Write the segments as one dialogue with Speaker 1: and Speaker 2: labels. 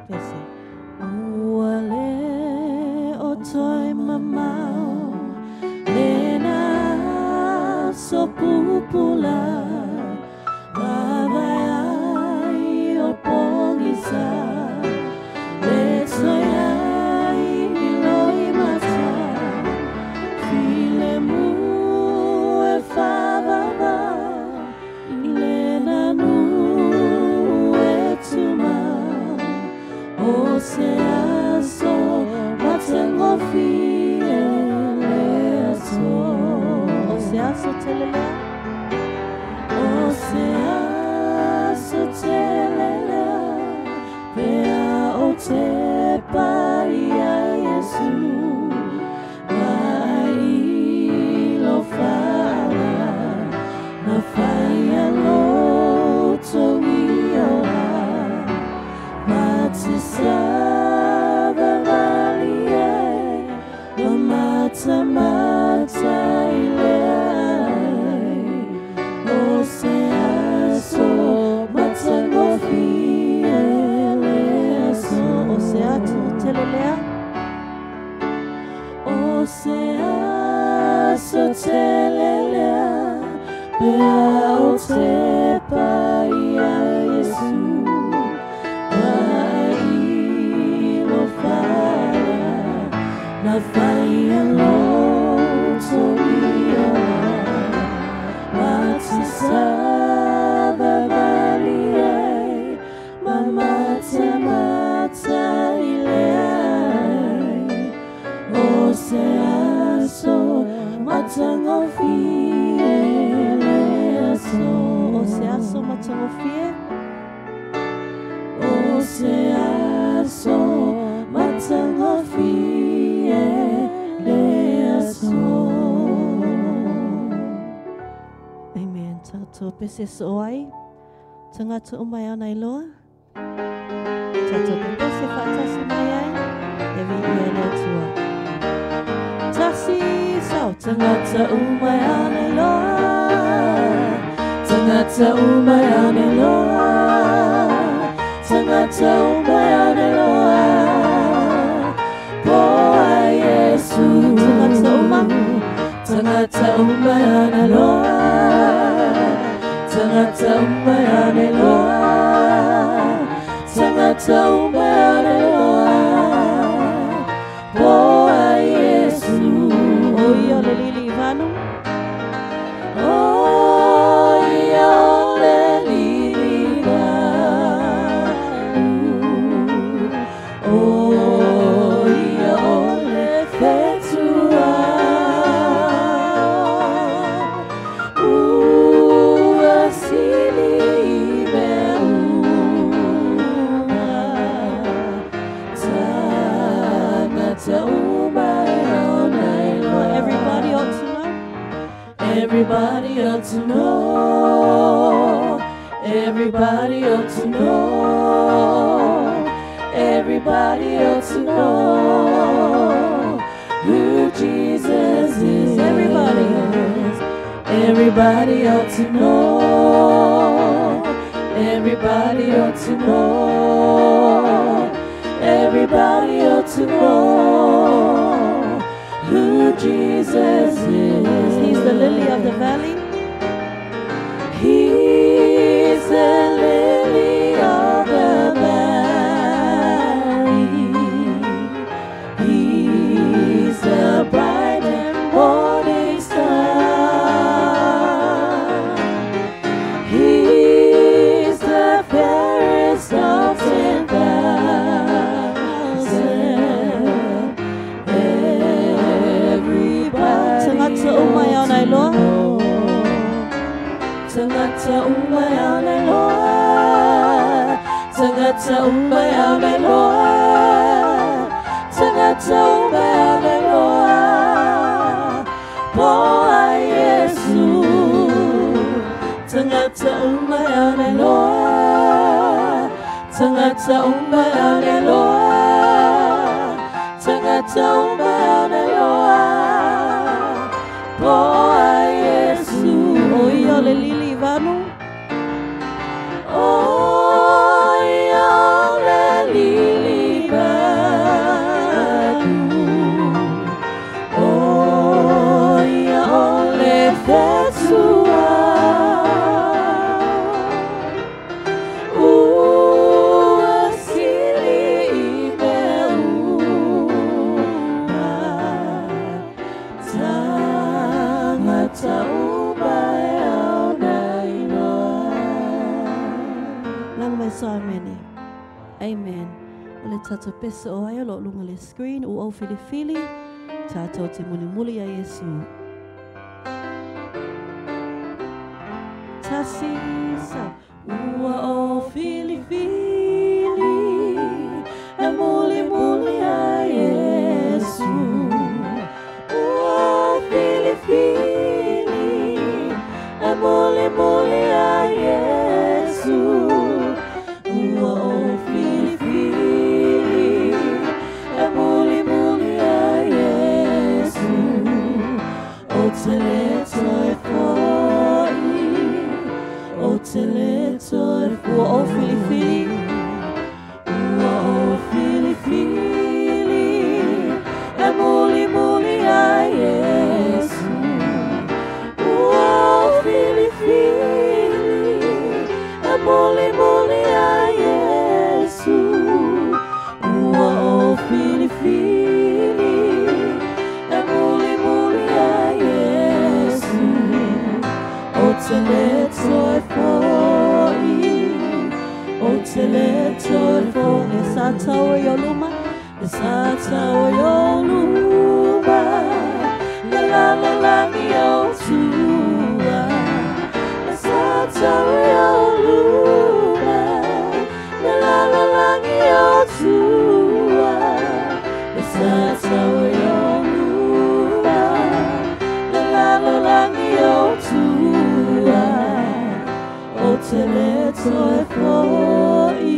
Speaker 1: Pese. Ua le o toi mamau lena so pupula vavai ai o pogisa le toi ai i loi mata filemu e favava i lena nu e tuma o se aso matagofie le aso. O se aso telelea. O se aso telelea pea o te paia Iesu mai lo whaala na whaia lo togiola ma te savavali ai ma mata mata i le ai. O se aso matagofie le aso. O se aso telelea. O se aso telelea pea o te paia Iesu mai lo whaala na whaia lo togiola ma te savavali ai ma mata mata i le ai. O se aso matagofie le aso. O se aso matagofie. O se aso matagofie le aso. Amen. Tātou pese so ai. Tangata o mai ana i loa. Tātou pese whaatasi mai ai. E vi ia le Atua. Tasi sau. Tangata o mai ana i loa. Tangata o mai ana i loa. Tangata o mai ana i loa. Poa Iesu. Tangata uma. Tangata o mai ana i loa. Tangata o mai ana i loa. Tangata o mai ana i loa. Poa Iesu. O ia le lili vanu. O ia le lili vanu. O ia le fetua. Ua sili mea uma. Tangata uma e ona i loa. Everybody ought to know. Everybody ought to know. Everybody ought to know. Everybody ought to know who Jesus is. Everybody. Everybody ought to know. Everybody ought to know. Everybody ought to know who Jesus is. He's the lily of the valley. He's the lily of the valley. He's the bright and morning star. He's the fairest of 10,000. Everybody Tangata o mai ana i loa. Tangata o mai ana i loa. Tangata o mai ana i loa. Tangata o mai ana i loa. Poa Iesu. Tangata o mai ana i loa. Tangata o mai ana i loa. Tangata o mai ana i loa. Poa Iesu. O ia le lili vanu. O ia le lili Laga mai so amene. Amen. O le tatou pese o ai o lo o luga le screen, ua ou filifili, tatou te mulimuli ia Iesu. Tasi, sa. Ua ou filifili, e mulimuli ia Iesu. Ua ou filifili, e mulimuli ia Iesu. Ua ou filifili, e mulimuli ia Iesu. Ou te le toe foi, ou te le toe foi. Ua ou filifili, ua ou filifili, e mulimuli ia Iesu. Ua ou filifili, e mulimuli ia Iesu. Ua ou filifili, e mulimuli ia Iesu. Ou te le toe foi, ou te le toe foi. E sa tau i o luma, e sa tau i o luma, la la la langi o tua. E sa tau i o luma, la la la langi o tua. E sa tau i o luma, la la la langi o tua. Ou te le toe foi,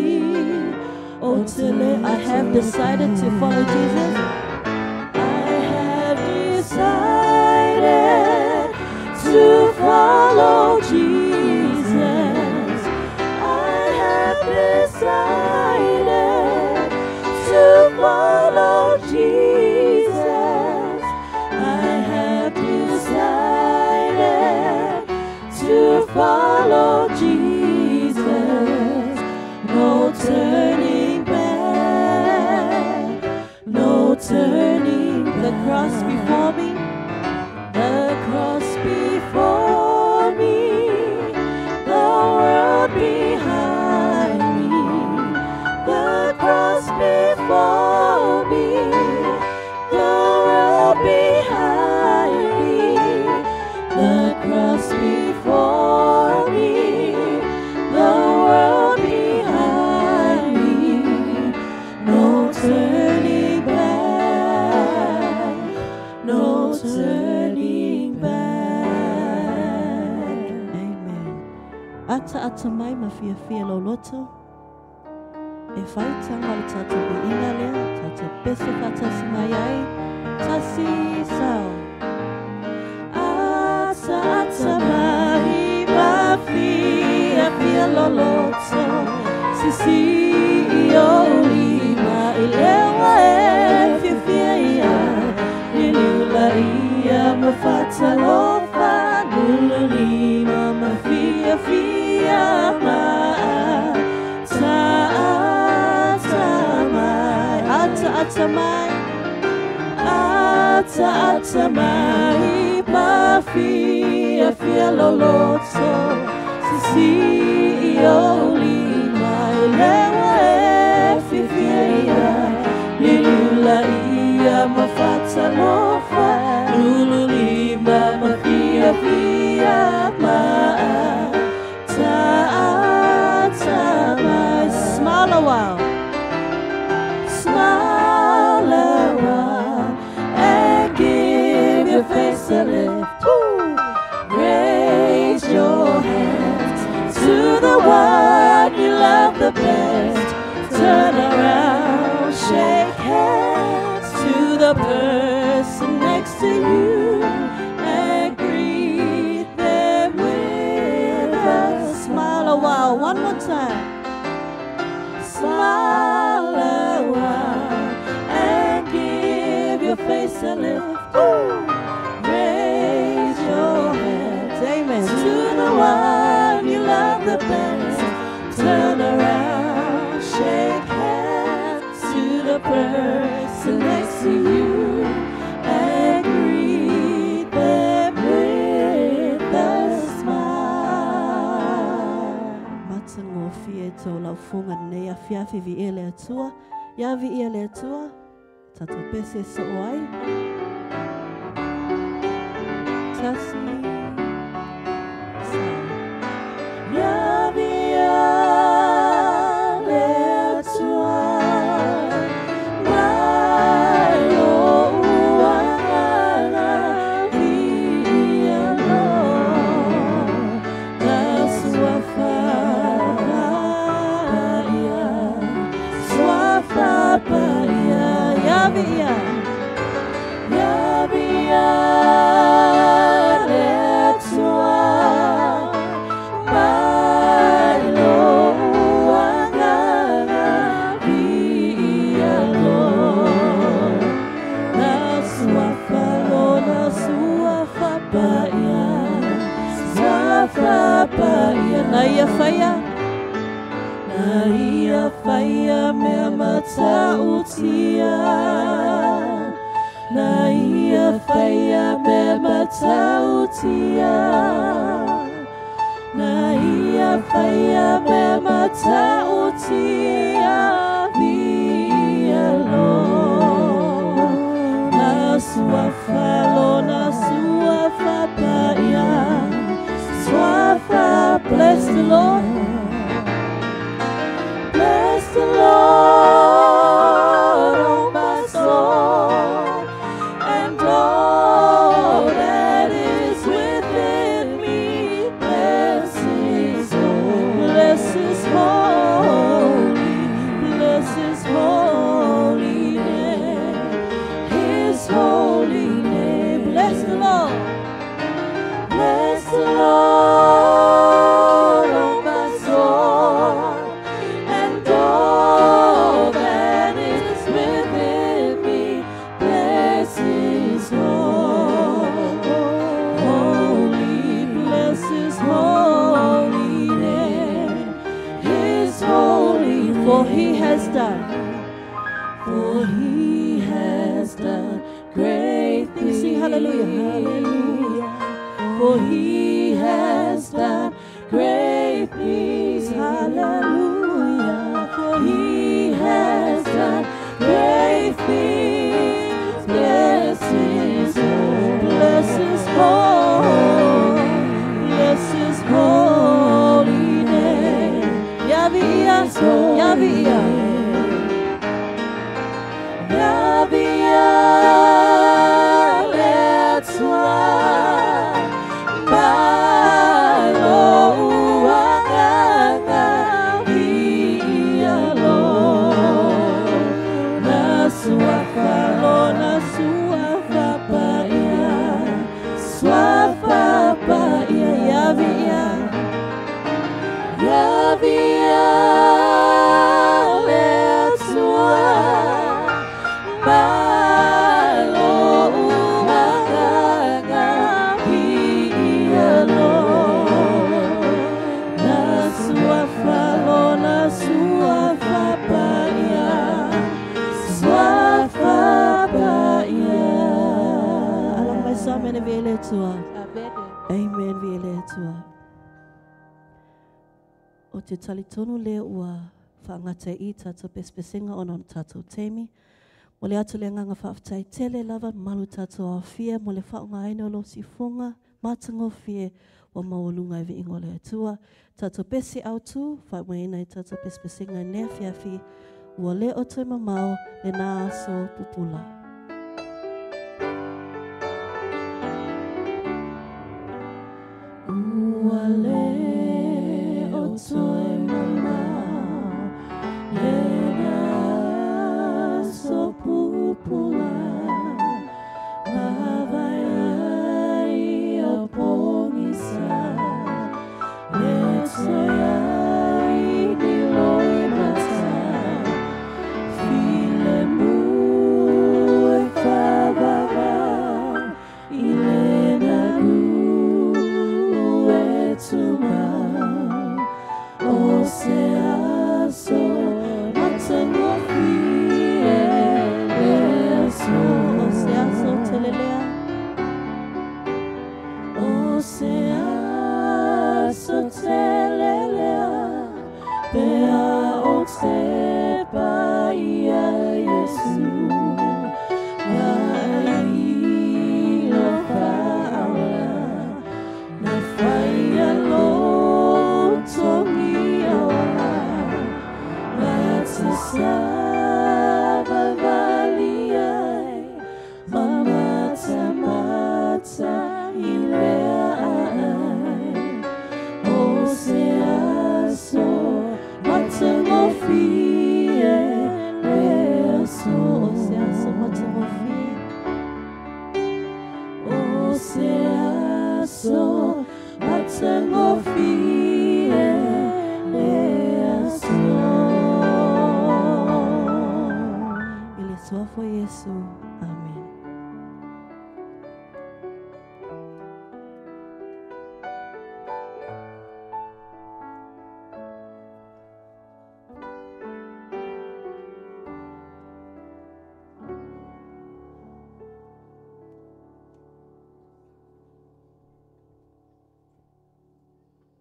Speaker 1: ou te le. I have decided to follow Jesus. I have decided to follow Jesus. I have decided to follow Jesus. I have decided to follow Jesus. No turning back, no turning. The cross before me, the cross before me, the world behind me. The cross before me, the world behind me. The cross before me, the world behind me. No turning back, no turning back. Amen. Ata ata mai ma fia fia lo loto. E whaitanga o le tātou viiga lea, tātou pese whatasi mai ai, tasi sao. Ata ata mai ma fia fia lo loto, sisi i o lima i lewa e fia fia ia, liliula ia ma whatalofa, lulu lima ma fia fia ma ta ata mai, ata ata mai, ata ata mai, ma fia fia lo loto, sisi i o lima i lewa e fia fia ia, liliula ia ma whatalofa, lulu lima ma fia fia ma ta ata mai. Smile a while, smile a while, and give your face a lift. Woo! Raise your hands to the one you love the best. Turn around, shake hands to the person next to you, and greet them with a smile a while. One more time. Smile a while and give your face a lift. Ooh. Raise your hands, amen, to the one you love the best. Turn around, shake hands to the person next to you, and greet them with a smile. matagofie tou laufuga lenei afiafi viia le Atua. Ia viia le Atua, tatou pese soo ai. Tasi, sa. Ia viia le Atua, mai lou agaga viia lona suafa paia, suafa paia. Ia viia, ia viia le Atua, mai lou agaga viia lona suafa, lona suafa paia, suafa paia. Na ia faia, na ia faia mea matautia, na ia faia mea matautia, na ia faia mea matautia, viia lona suafa, lona suafa paia, suafa. Bless the Lord. Bless the Lord, oh my soul, and all that is within me. Bless His holy, bless His holy, bless His holy name, His holy name. Bless the Lord. Bless the Lord, oh my soul, and all that is within me. Bless His holy, bless His holy name, His holy. For He has done, for He has done great things. Sing hallelujah, hallelujah. For He has done great things, hallelujah. For He has done great things. Bless His holy, bless His holy, bless His holy name. Ia viia, ia viia, ia viia le Atua, mai lou agaga viia lona suafa, lona suafa paia, suafa paia. Ia viia, ia viia le Atua, mai lou agaga viia lona suafa, lona suafa paia, suafa paia. Alang mai sa mene viia le Atua.
Speaker 2: Amen.
Speaker 1: Amen viia le Atua. O te talitonu lea ua whaangata i tātou pesepesenga ona o tātou taimi. Mo le atu le nganga whaaftai tele lava malu tātou awhia, mo le whaonga aina o lo sifonga, matangofie, wa maualunga i viingo le Atua. Tātou pese autu, whaemaina i tātou pesepesenga nea fiafi, ua le o toe mamao le nā aso pupula. Ua le o toe mamao le nā aso pupula, mavae ai o pongisa, le toe ai ni loi mata, file mu e whavava, i le nalu e tumau, o se aso matagofie le aso, o se aso telelea, o se aso telelea, matagofie le aso. O se aso matagofie, o se aso matagofie le aso. I le suafa o Iesu. Amen.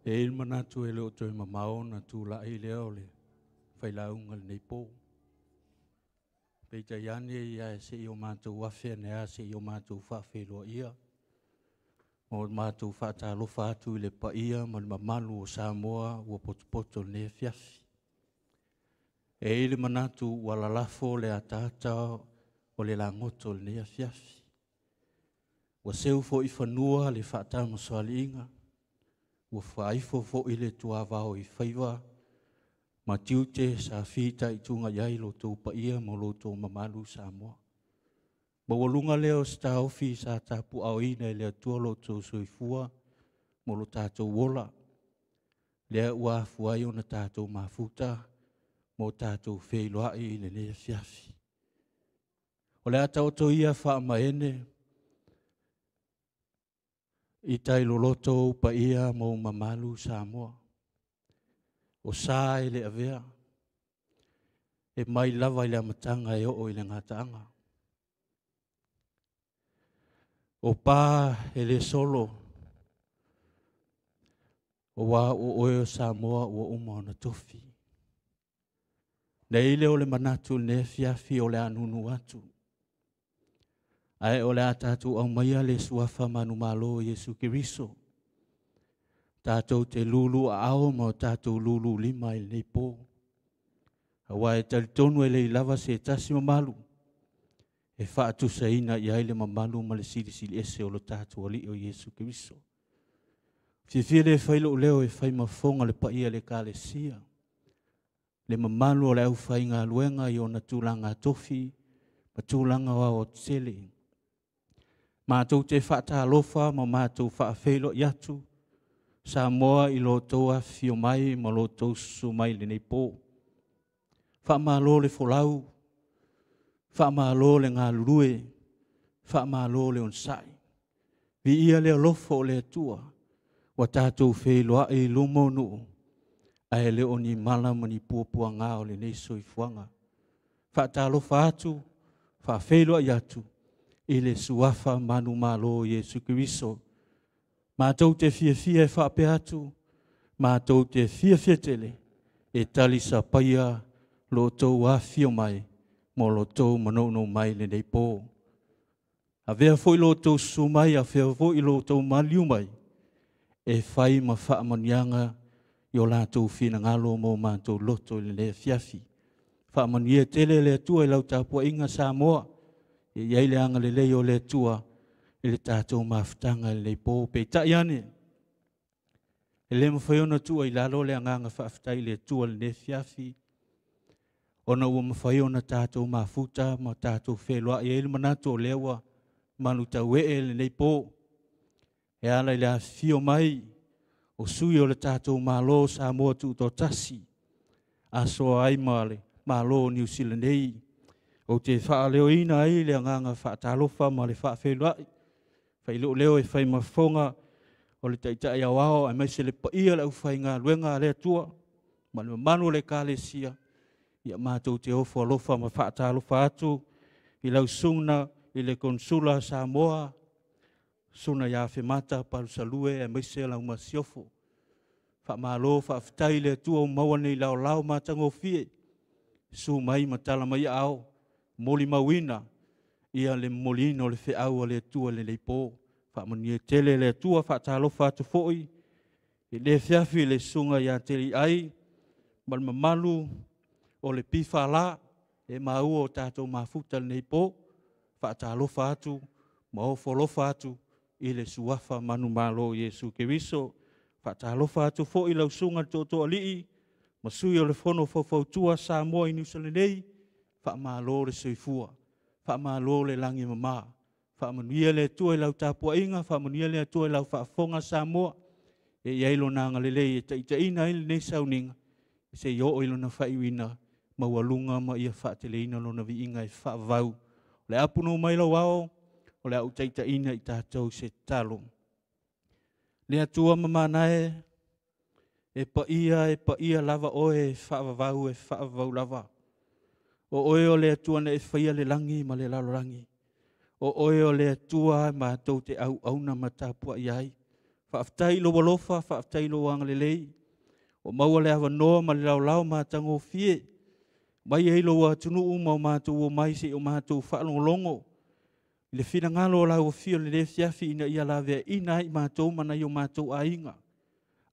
Speaker 2: E i le manatu e le o toe mamao na tula'i lea o le failauga lenei po. Peitai ane ia e se'i o matou afe ane a se'i o matou faafeiloaia ma o matou faatalofa atu i le paia ma le mamalu o Samoa ua potopoto i lenei afiafi. E i ai le manatu ua lalafo le ataata o le lagoto i lenei afiafi. Ua seu foi i fanua le faatamasoaliiga, ua faaifo foi le tuavao i faiva ma tiute sa fitaituga i ai lo outou paia ma lo outou mamalu Samoa. Maualuga lea o se taofi sa tapuaaoina e le Atua lo outou soifua ma lo tatou ola, lea ua afua ai ona tatou mafuta ma o tatou feiloai i lenei afiafi. O le a taoto ia faamaene i tai loloto ou paia ma ou mamalu Samoa. O sa e le avea, e mai lava i le amataga e oo i le gataaga. O pa e le solo, o wā o oe o Samoa ua uma ona tofi. Nei lea o le manatu le afiafi o le anunu atu. Ae o le a tātou aumaia le suafa manumalo Iesu Keriso. Tātou te lulu a ao ma o tātou lulu lima i lenei pō. Aua e talitonu e lei lava se tasi mamalu, e faatusaina i ai le mamalu ma le silisili ese o lo tātou alii o Iesu Keriso. Fiafia le fai lou leo e fai mafoga le paia le ekalesia, le mamalu o le aufaigaluega i ona tulaga tofi ma tulaga o aoaotetele. Matou te faatalofa ma matou faafeiloai atu Samoa i lo outou afifio mai ma lo outou susu mai i lenei pō. Faamalo le folau, faamalo le galulue, faamalo le onosai. Viia le alofa o le Atua, ua tatou feiloai i luma o nuu, ae le o ni mala ma ni puapuaga o lenei soifuaga. Faatalofa atu, faafeiloai atu i le suafa manumalo Iesu Keriso. Matou te fiafia e faapea atu, matou te fiafia tele e talisapaia lo outou afifio mai ma lo outou manounou mai lenei pō. Avea foi lo outou susu mai, avea foi lo outou maliu mai, e fai ma faamanuiaga i o latou finagalo ma o matou loto i lenei afiafi. Faamanuia tele le Atua i lau tapuaiga Samoa, e i ai le agalelei o le Atua i le tatou mafutaga i lenei pō. Peitai ane, e le mafai ona tuu i lalo le agaga faafetai i le Atua i lenei afiafi, ona ua mafai ona tatou mafuta ma tatou feiloai ai le manatu o lea ua malutauee lenei pō. E ala i le afifio mai o sui o le tatou Malo Samoa Tutoatasi, asoa ai ma le Malo o Niu Sila nei. Ou te faaleoina ai le agaga faatalofa ma le faafeiloai. Failou leo e fai mafoga o le taitai aoao aemaise le paia le aufaigaluega a le Atua ma le mamalu o le ekalesia. Ia matou te ofo alofa ma faatalofa atu i lau susuga i le Konsula Samoa, Susuga ia Afemata Palusalue aemaise lau masiofo. Faamalo faafetai i le Atua ua maua nei laolao matagofie, susu mai ma tala mai aao, molimauina ia le momoliina o le feau a le Atua i lenei pō. Faamanuia tele le Atua, faatalofa atu foi i le afiafi i le susuga ia Teliai ma le mamalu o le PFL e maua o tatou mafuta lenei pō. Faatalofa atu ma ofo alofa atu i le suafa manumalo Iesu Keriso. Faatalofa atu foi i lau susuga i le Tootooalii Ma sui o le fono faufautua Samoa i Niusala nei, faamalo le soifua, faamalo le lagi mama, faamanuia le Atua i lau tapuaiga, faamanuia le Atua i lau faafofoga Samoa, e i ai lona agalelei e taitaiina ai lenei sauniga, se i oo i lona faaiuina, maualuga ma ia faateleina lona viiga e faavavau. O le apu no mai lau ao, o le au taitaiina i tatou se tatalo. Le Atua mamana e, e paia lava oe e faavavau lava. O oe o le Atua na e faia le lagi ma le lalolagi. O oe o le Atua matou te auauna ma tapuai ai. Faafetai i lou alofa, faafetai i lou agalelei. O maua le avanoa ma le laolao matagofie. Mai ai lou atunuu ma o matou o mai se i o matou faalogologo. I le finagalo o lau afio le le fiafi ina ia laveaina ai matou ma nai o matou aiga.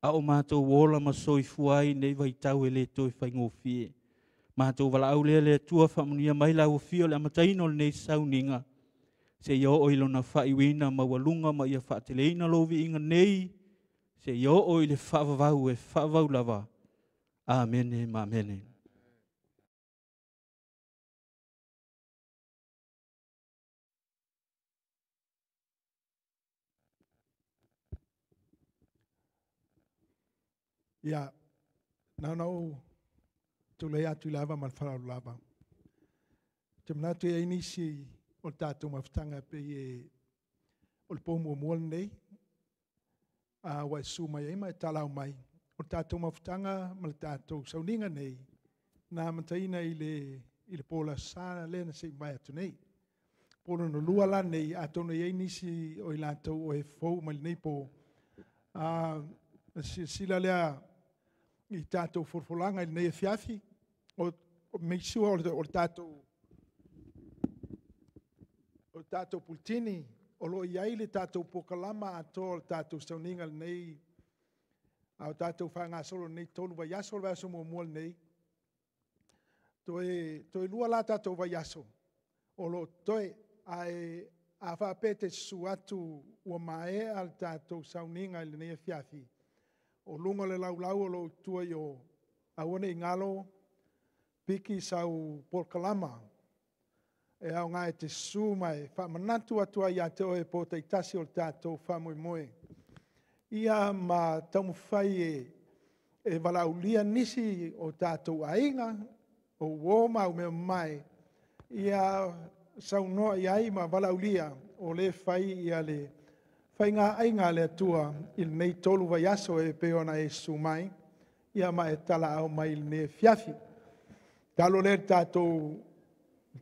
Speaker 2: A o matou ola ma soifua ai nei vaitau e le toe faigofie. Matou valaau lea le Atua faamanuia mai lau afio le amataina o lenei sauniga. Se i oo i lona faaiuina maualuga ma ia faateleina lou viiga nei. Se i oo i le faavavau e faavavau lava. Amene ma amene.
Speaker 3: Ia, na ou tulai atu i le ava ma le faaaloalo lava. Te manatu e ai nisi o le tatou mafutaga pei e o le po muamua lenei, a ua e susu mai ai ma e talau mai. O le tatou mafutaga ma le tatou sauniga nei, na amataina i le po o le Aso Sa lea na se i mavae atu nei. Po lona lua la nei, atonu e i ai nisi o i latou o e fou mai lenei po, silasila lea i tatou folafolaga i lenei afiafi, o make sure o le tatou puletini, o lo o i ai le tatou polokalama atoa o le tatou sauniga lenei, a o tatou faagasolo i lenei 3 vaiaso, o le vaiaso muamua lenei. Toe 2 la tatou vaiaso o lo o totoe, ae a faapea e te susu atu ua maea le tatou sauniga i lenei afiafi, o luga o le laulau o lo o i tua i o, aua ne i galo, piki sau polokalama e aoga e te susu ma e faamanatu atu ai ia te oe po taitasi o le tatou faamoemoe. Ia ma taumafai e valaaulia nisi o tatou aiga, o uo ma au mea mamae, ia saunoa i ai ma valaaulia o lea e fai ia le faiga aiga a le Atua i lenei 3 vaiaso e pei ona e susu mai, ia ma e talaau mai i lenei afiafi. Tatalo lea i le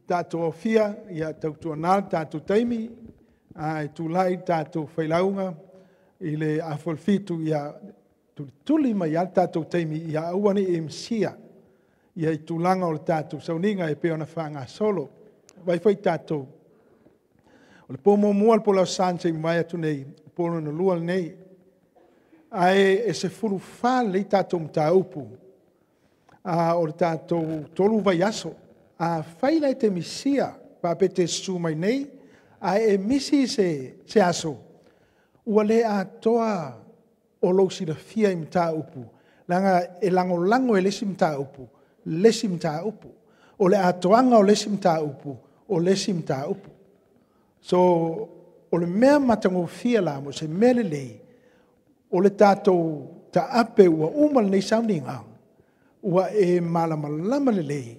Speaker 3: tatou aofia, ia tautuana le tatou taimi, ae tulai le tatou failauga i le 6:30, ia tulituli mai lava le tatou taimi, ia aua ne i e misia i tulaga o le tatou sauniga e pei ona faagasolo. Vaai foi tatou, o le po muamua le po o le Aso Sa na se i mavae atu nei, o le po lona lua lenei. Ae e 14 lelei tatou mataupu o le tatou 3 vaiaso. Afai la e te misia, faapea e te susu mai nei, ae e misi se aso, ua le atoa o lou silafia i mataupu, leaga e lagolago e le isi mataupu, le isi mataupu. O le atoaga o le isi mataupu, o le isi mataupu. So, o le mea matagofie la, mo se mea lelei, o le tatou taape ua uma lenei sauniga, ua e malamalama lelei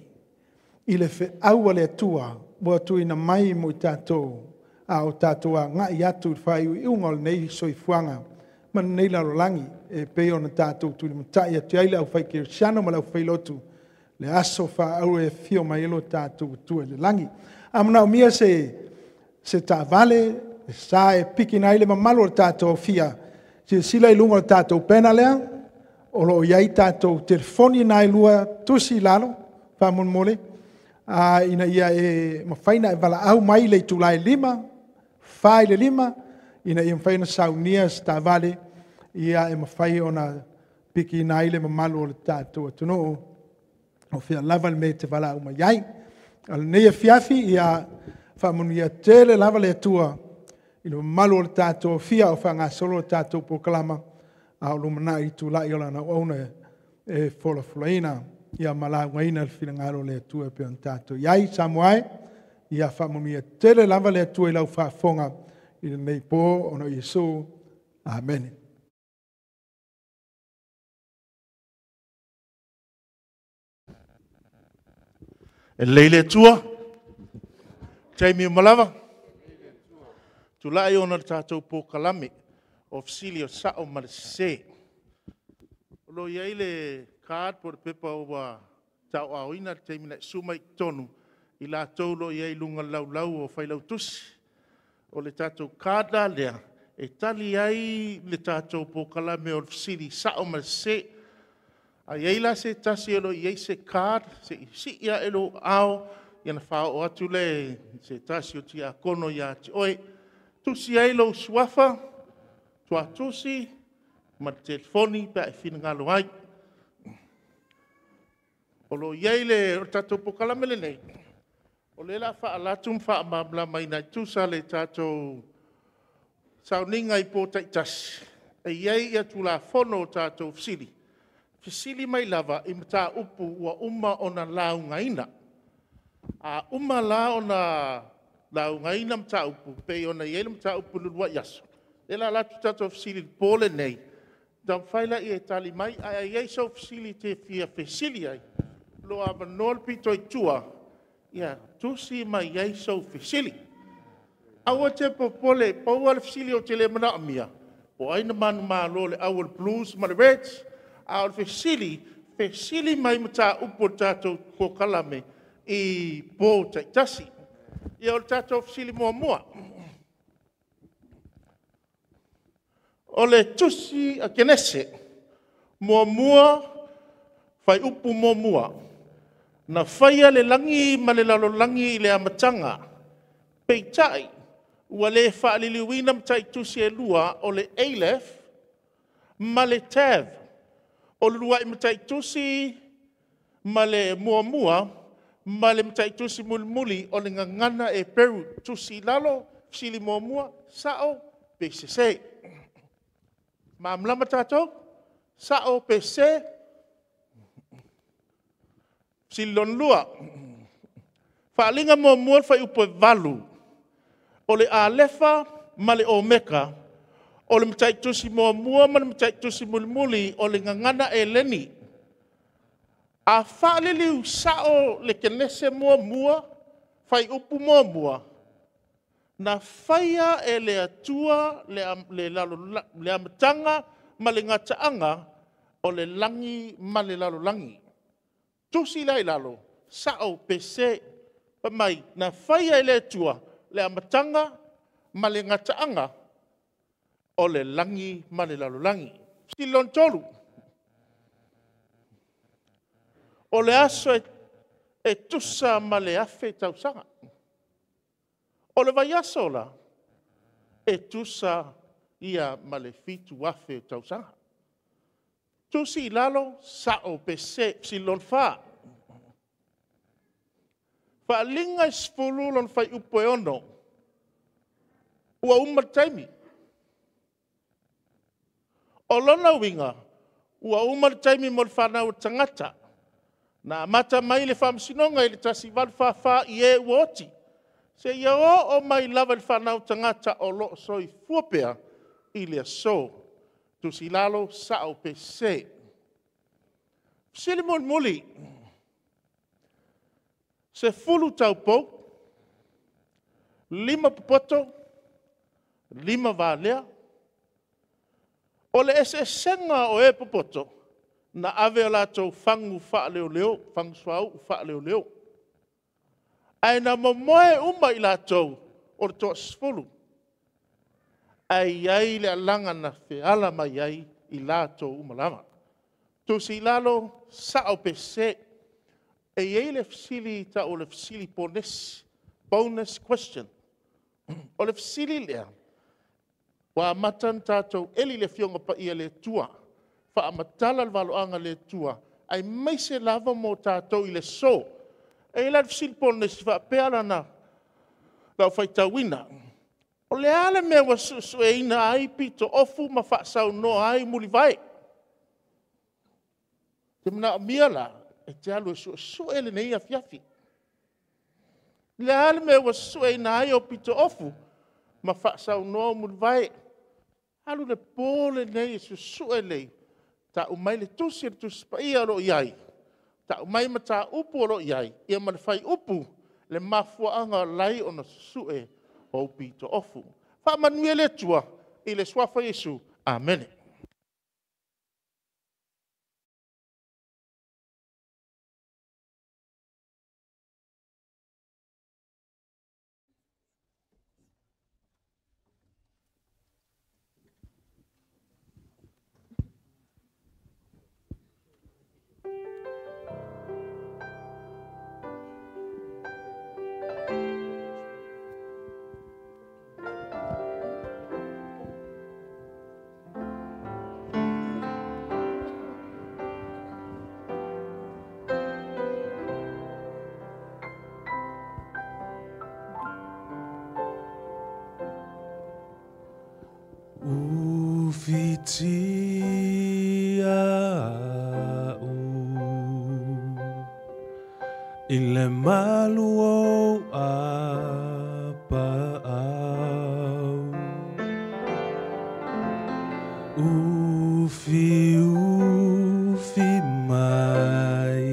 Speaker 3: i le feau a le Atua ua tuuina mai mo i tatou, a o tatou agai atu i le faaiuiuga o lenei soifuaga ma lenei lalolagi, e pei ona tatou tulimatai atu ai le aufai kerisiano ma le aufailotu, le aso faaauro e afio mai ai lo tatou Atua i le lagi. A manaomia se taavale, sa e pikina ai le mamalu o le tatou aofia, silasila i luga o le tatou pena lea, o lo o i ai tatou telefoni na e lua, tusi i lalo, faamolemole, ina ia e mafai ona e valaau mai le itula e 5, 4:55, ina ia mafai ona saunia se taavale, ia e mafai ona pikiina ai le mamalu o le tatou atunuu, o fea lava le mea e te valaau mai ai. A o lenei afiafi, ia faamanuia tele lava le Atua i le mamalu o le tatou afia o faagasolo le tatou polokalama, a o lumanai i tulai o lana auauna e folafolaina ia ma laugaina le finagalo o le Atua e pei ona tatou i ai. Samoa e, ia faamanuia tele lava le Atua i lau faafofoga i lenei po ona o Iesu. Amene.
Speaker 4: E lelei le Atua, taimi uma lava. Tulai ona o le tatou polokalame o fesili o le sao ma le sese. O lo o i ai le card po o le pepa ua tauaaoina i le taimi na e susu mai ai i totonu, i latou o lo o i ai i luga o le laulau a Failautusi. O le tatou card la lea, e tali ai le tatou polokalame o fesili sao ma le sese. A i ai la se tasi o lo o i ai se card, se i sii ae lou aao ona faaoo atu lea i se tasi o tiakono ia te oe. Tusi ai lou suafa, tuatusi ma le telefoni pe a e finagalo ai. O lo o i ai le tatou polokalame lenei, o lea o le a faaalu atu ma faamalamalamaina e tusa le tatou sauniga i po taitasi, e i ai Tulafono o tatou fesili, fesili mai lava i mataupu ua uma ona laugaina. A uma la ona laugaina mataupu e pei ona i ai le mataupu i le uluai aso, lea o le a alu atu tatou fesili i le po lenei, ona taumafai lea e tali mai. Ae a i ai sou fesili e te fia fesili ai, o lo o avanoa le pito i tua e tusi mai ai sou fesili. Aua te popole, pau lava le fesili ou te le manaomia, po o ai na manumalo i le au a le Blues ma le Reds, a o le fesili, fesili mai i mataupu o le tatou polokalame i po taitasi. Ia, o le tatou fesili muamua. O le tusi a Kenese 1, fuaiupu 1, na faia le lagi ma le lalolagi i le amataga, peitai ua le faaliliuina mataitusi e lua o le Aleph ma le Tav. O le uluai mataitusi ma le muamua ma le mataitusi mulimuli o le gagana Eperu. Tusi i lalo, fesili muamua, sao pe sese? Malamalama tatou? Sao pe sese? Fesili lona lua, faaaliga muamua le fuaiupu e 8, o le Alefa ma le Omeka, o le mataitusi muamua ma le mataitusi mulimuli o le gagana Eleni. A faaliliu sao le Kenese 1, fuaiupu 1, na faia e le Atua le amataga ma le gataaga o le lagi ma le lalolagi. Tusi la i lalo, sao pe sese? Fai mai, na faia e le Atua le amataga ma le gataaga o le lagi ma le lalolagi. Fesili lona tolu, o le aso e tusa ma le 1,000 tausaga. O le vaiaso la, e tusa ia ma le 7,000 tausaga. Tusi i lalo, sao pe sese? Fesili lona fa, faaaliga e 10 lona fuaiupu e 6, ua uma le taimi. O lona uiga, ua uma le taimi mo le fanau a le tagata. Na amata mai le faamasinoga i le 1844 i e ua oti, seia oo mai lava i le fanau a tagata o lo o soifua pea i le aso. Tusi i lalo, sao pe sese? Fesili mulimuli, 10 taupou, 5 popoto, 5 valea. O le eseesega o e popoto, na ave o latou fagu faaleoleo, fagu suauu faaleoleo. Ae na momoe uma i latou o le toa-10, ae i ai le alaga na feala mai ai i latou uma lava. Tusi i lalo, sao pe sese? E i ai le fesili e tau o le fesili ponesi, bonus question. O le fesili lea, ua amata ona tatou eli i le Afioga Paia a le Atua, faamatala le valoaga a le Atua, aemaise lava mo tatou i le aso. E i ai la le fesili ponesi e faapea lau faitauina. O le a le mea ua suesueina ai pito ofu ma faasaunoa ai Mulivai? Te manaomia la, e te alu e suesue lenei afiafi. Le a le mea ua suesueina ai ou pitoofu ma faasaunoa ou mulivae. Alu le po lenei e suesue lelei, tau mai le tusi a le Tusi Paia o lo o i ai, tau mai mataupu o lo o i ai, ia ma le fuaiupu, le mafuaaga o la e ona susue ou pitoofu. Faamanuia le Atua i le suafa o Iesu. Amene.
Speaker 5: Ufitia au i le malu o apaau. Ufi ufi mai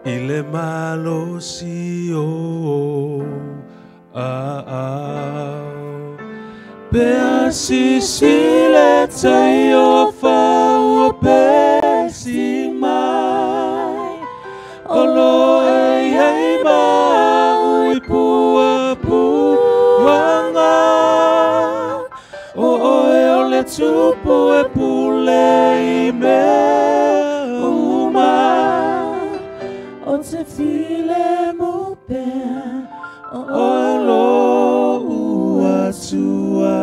Speaker 5: i le malosi o aau. Pe sisile te o whaua pesi mai, o lo e iei ma ui pua puanga. O oe o le tupu e pule i mea uma.
Speaker 1: O te file mo pea, o
Speaker 5: oe lo ua tua.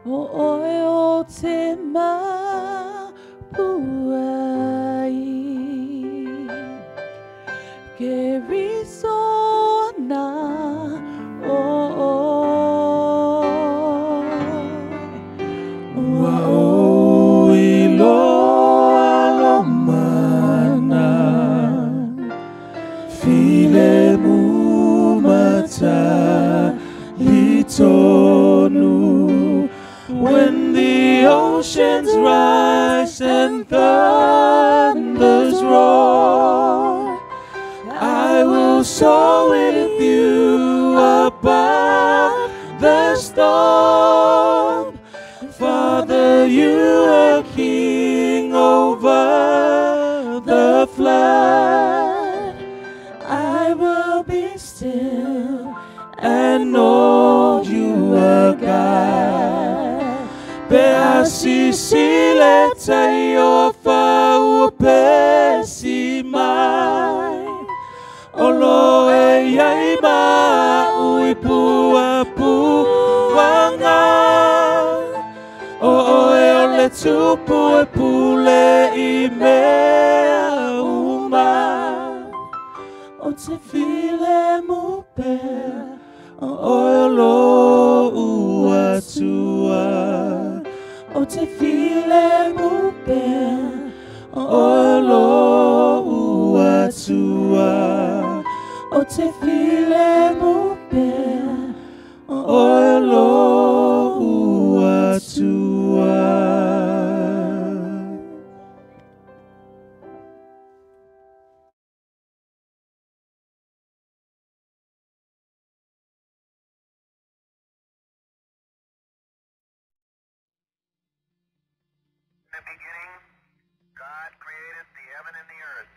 Speaker 1: O oe o te mapuai, ke riso ana o oe.
Speaker 5: Ua o i loa lo mana, file mumata litonu. When the oceans rise and thunders roar, I will soar with you above the storm. Father, you are king over the flood.
Speaker 1: I will be still
Speaker 5: and know you are God. Pe sisile te o whaua pesi mai, o lo e iei ma ui pua puanga. O oe o le tupu e pule i mea uma.
Speaker 1: O te file mo pea,
Speaker 5: o oe o lo ua tua.
Speaker 1: O te file mo pea,
Speaker 5: o oe lo ua tua.
Speaker 1: O te file mo pea,
Speaker 5: o oe lo ua tua.
Speaker 6: In the beginning, God created the heaven and the earth.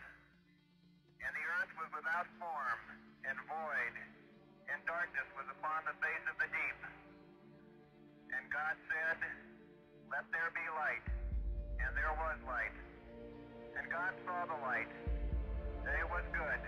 Speaker 6: And the earth was without form and void, and darkness was upon the face of the deep. And God said, "Let there be light." And there was light. And God saw the light, that it was good.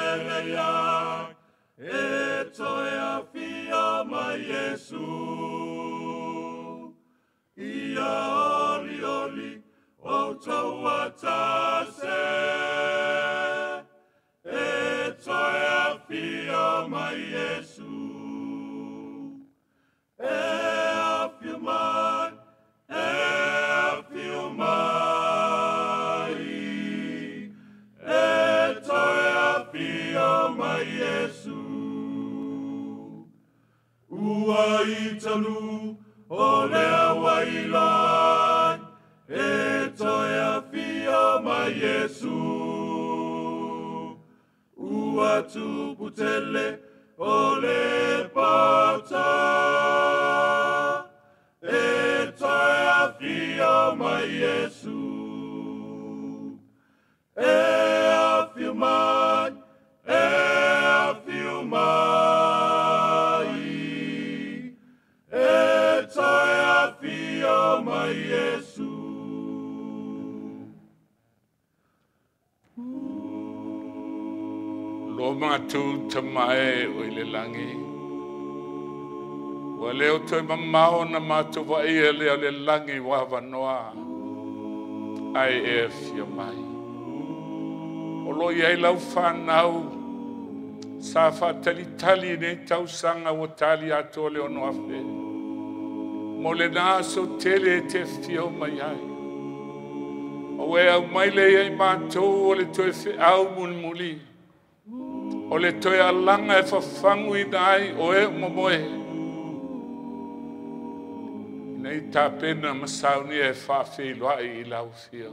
Speaker 5: lelei ai, e toe afio mai Iesu. Ia oli oli o tau atase, e toe afio mai Iesu. E afio mai, e afio mai, e toe afio mai Iesu. Ua italu o lea wailai, e toe afio mai Iesu. Ua tuputele o le pota, e toe afio mai Iesu. E afio mai, e afio mai, e toe afio mai Iesu.
Speaker 7: Lo mātou tamae o i le langi. Ua leo toe mamao na mātou vaia lea le langi wa wanoa. Ai e afio mai. O lo iai lau whanau, sa whaatalitali nei tausanga ua tali atoa le ono afe. Mo le nā so tele e te fio mai ai. O e au mai le iai mātou o le toe whiau mulimuli. O le toe alanga e whawhangu i nai o e umamoe. Nei tāpena masaunia e whawhiloai i lau fio.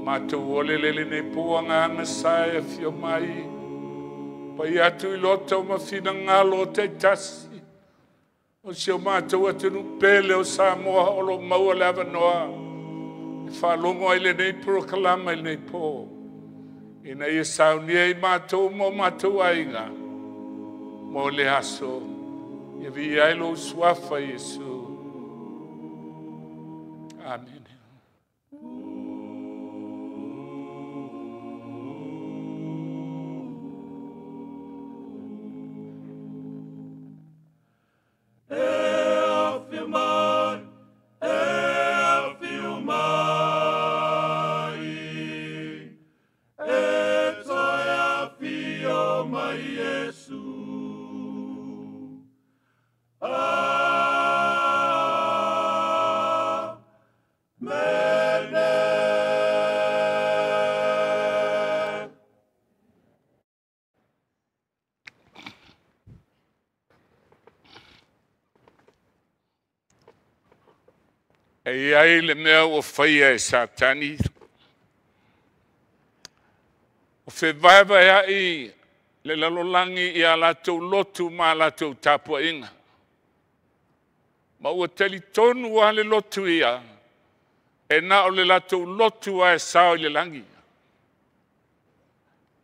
Speaker 7: Mātou ole lele nei puanga anga sae e fio mai. Pai atu i loto ma whina ngalo o te tasi. O si o mātou atunu pele o Samoa o lo maua le awanoa. E whalongo ai le nei prokalama i nei pō. Ina ia saunia i mātou mo mātou ainga. Mo le aso. Ia vi ai lo suafa Iesu. Amen.
Speaker 5: E afio mai, e afio mai, e toe afio mai Iesu. Amen.
Speaker 7: E ai le mea o whaia e Satani. O whevaeva e ai le lalolangi i a lātou lotu ma a lātou tapuainga. Ma ua tali tonu a le lotu ia, e nā o le lātou lotu a e sao i le langi.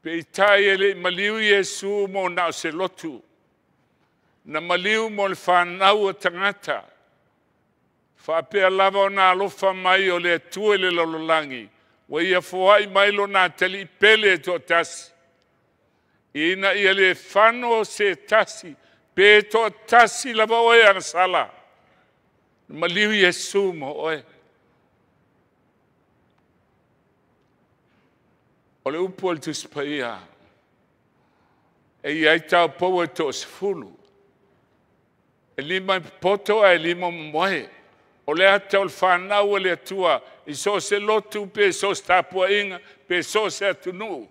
Speaker 7: Pe i tai e le i maliu Iesu mō nā o se lotu. Na maliu mō le whanau o tangata. Whaapea lava o nā alofa mai o le atua i le lalolagi. Ua ia foai mai lo nā tali i pele e toa tasi. Ina ia le whano o se tasi, pe toa tasi lava oe angasala. Maliu Iesu mo oe. O le upu o le tusipaia, e iai tau pau e toa sefulu. E lima i poto a e lima momoe. O le ata o le whanau o le atua, i so se lotu, pe so se tapuainga, pe so se atunuu.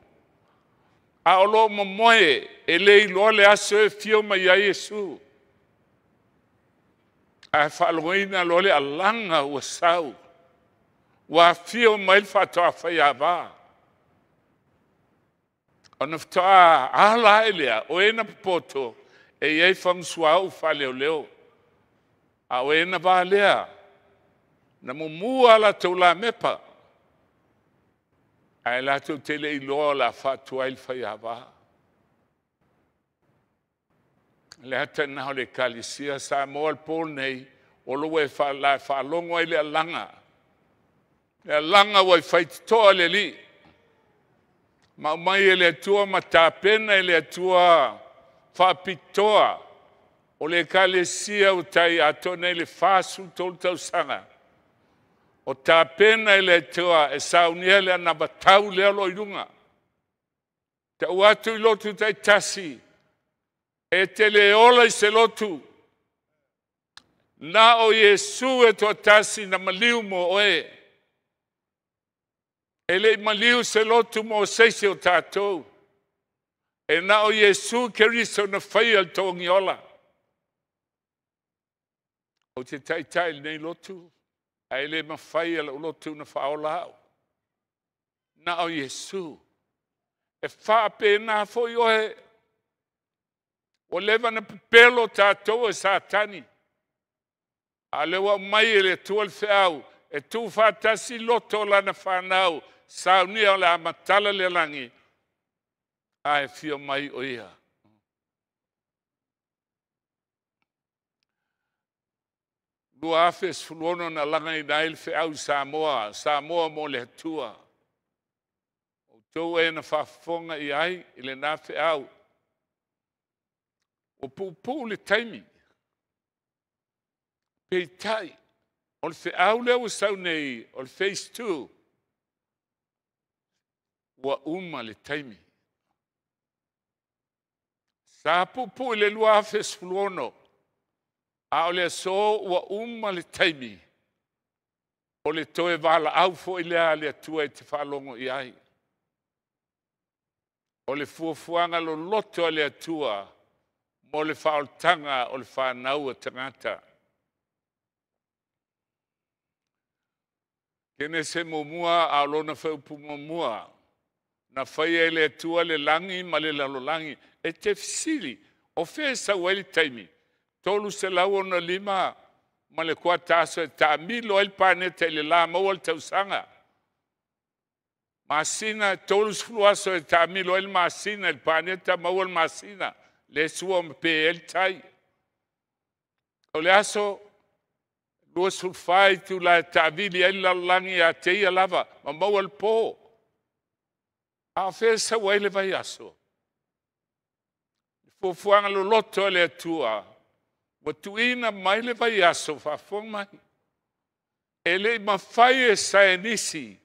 Speaker 7: A o lo momoe, e le iloa le aso e fio mai ai Iesu. A whaaloina lo le alanga ua sau. Ua fio mai le whaatoa whai awa. O na whatoa ala e lea, o e na popoto, e iai whangsua au whaleo leo. A o e na vā lea, na mumua la tau la mepa. Ae lātou tele i loa la whaatua i le whai awa. Le hata nā o le kalisia sa moa le pōl nei, o lo e la whaalongo ai le alanga. Le alanga wai whaititoa le li. Ma aumai e le Atua ma tapena e le Atua faapitoa o le Ekalesia ua tai atoa nei le 43 tausaga. O tapena e le Atua e saunia le anavatau lea o lo o i luga. Tau atu i lotu taitasi, e te le ola i se lotu, na o Iesu e toatasi na maliu mo oe. E le i maliu se lotu mo se isi o tatou. E na o Iesu Keriso na faia le togiola. Ou te taitai i lenei lotu, ae le mafai e lou lotu na faaola au. Na o Iesu. E faapena foi oe. Ua leva na pepelo tatou e Satani. A o lea ua aumai e le Atua le feau, e tuufaatasi loto o lana fanau, saunia o le a matala le lagi, ae afio mai o ia. 2016 na lagaina ai le feau i Samoa, Samoa mo le Atua. Outou e na faafofoga i ai i lena feau. Ua puupuu le taimi. Peitai, o le feau lea ua sau nei, o le phase 2, ua uma le taimi. Sa puupuu i le 2016, a o le aso ua uma le taimi, o le toe valaau foi lea a le Atua e te faalogo i ai. O le fuafuaga loloto a le Atua mo le faaolataga o le fanau a tagata. Kenese muamua a o lona fuaiupu muamua, na faia e le Atua le lagi ma le lalolagi. E te fesili, o fea e sau ai le taimi? 365 ma le kuata aso e taamilo ai le paneta i le la maua le tausaga. Masina, 30 aso e taamilo ai le masina i le paneta maua le masina, le sua ma pe ai le tai. O le aso 24 itula e taavili ai le lalolagi ia te ia lava ma maua le po. A o fea e sau ai le vaiaso? Fuafuaga loloto a le Atua, ua tuuina mai le vaiaso, faafofoga mai. E le i mafai e saienisi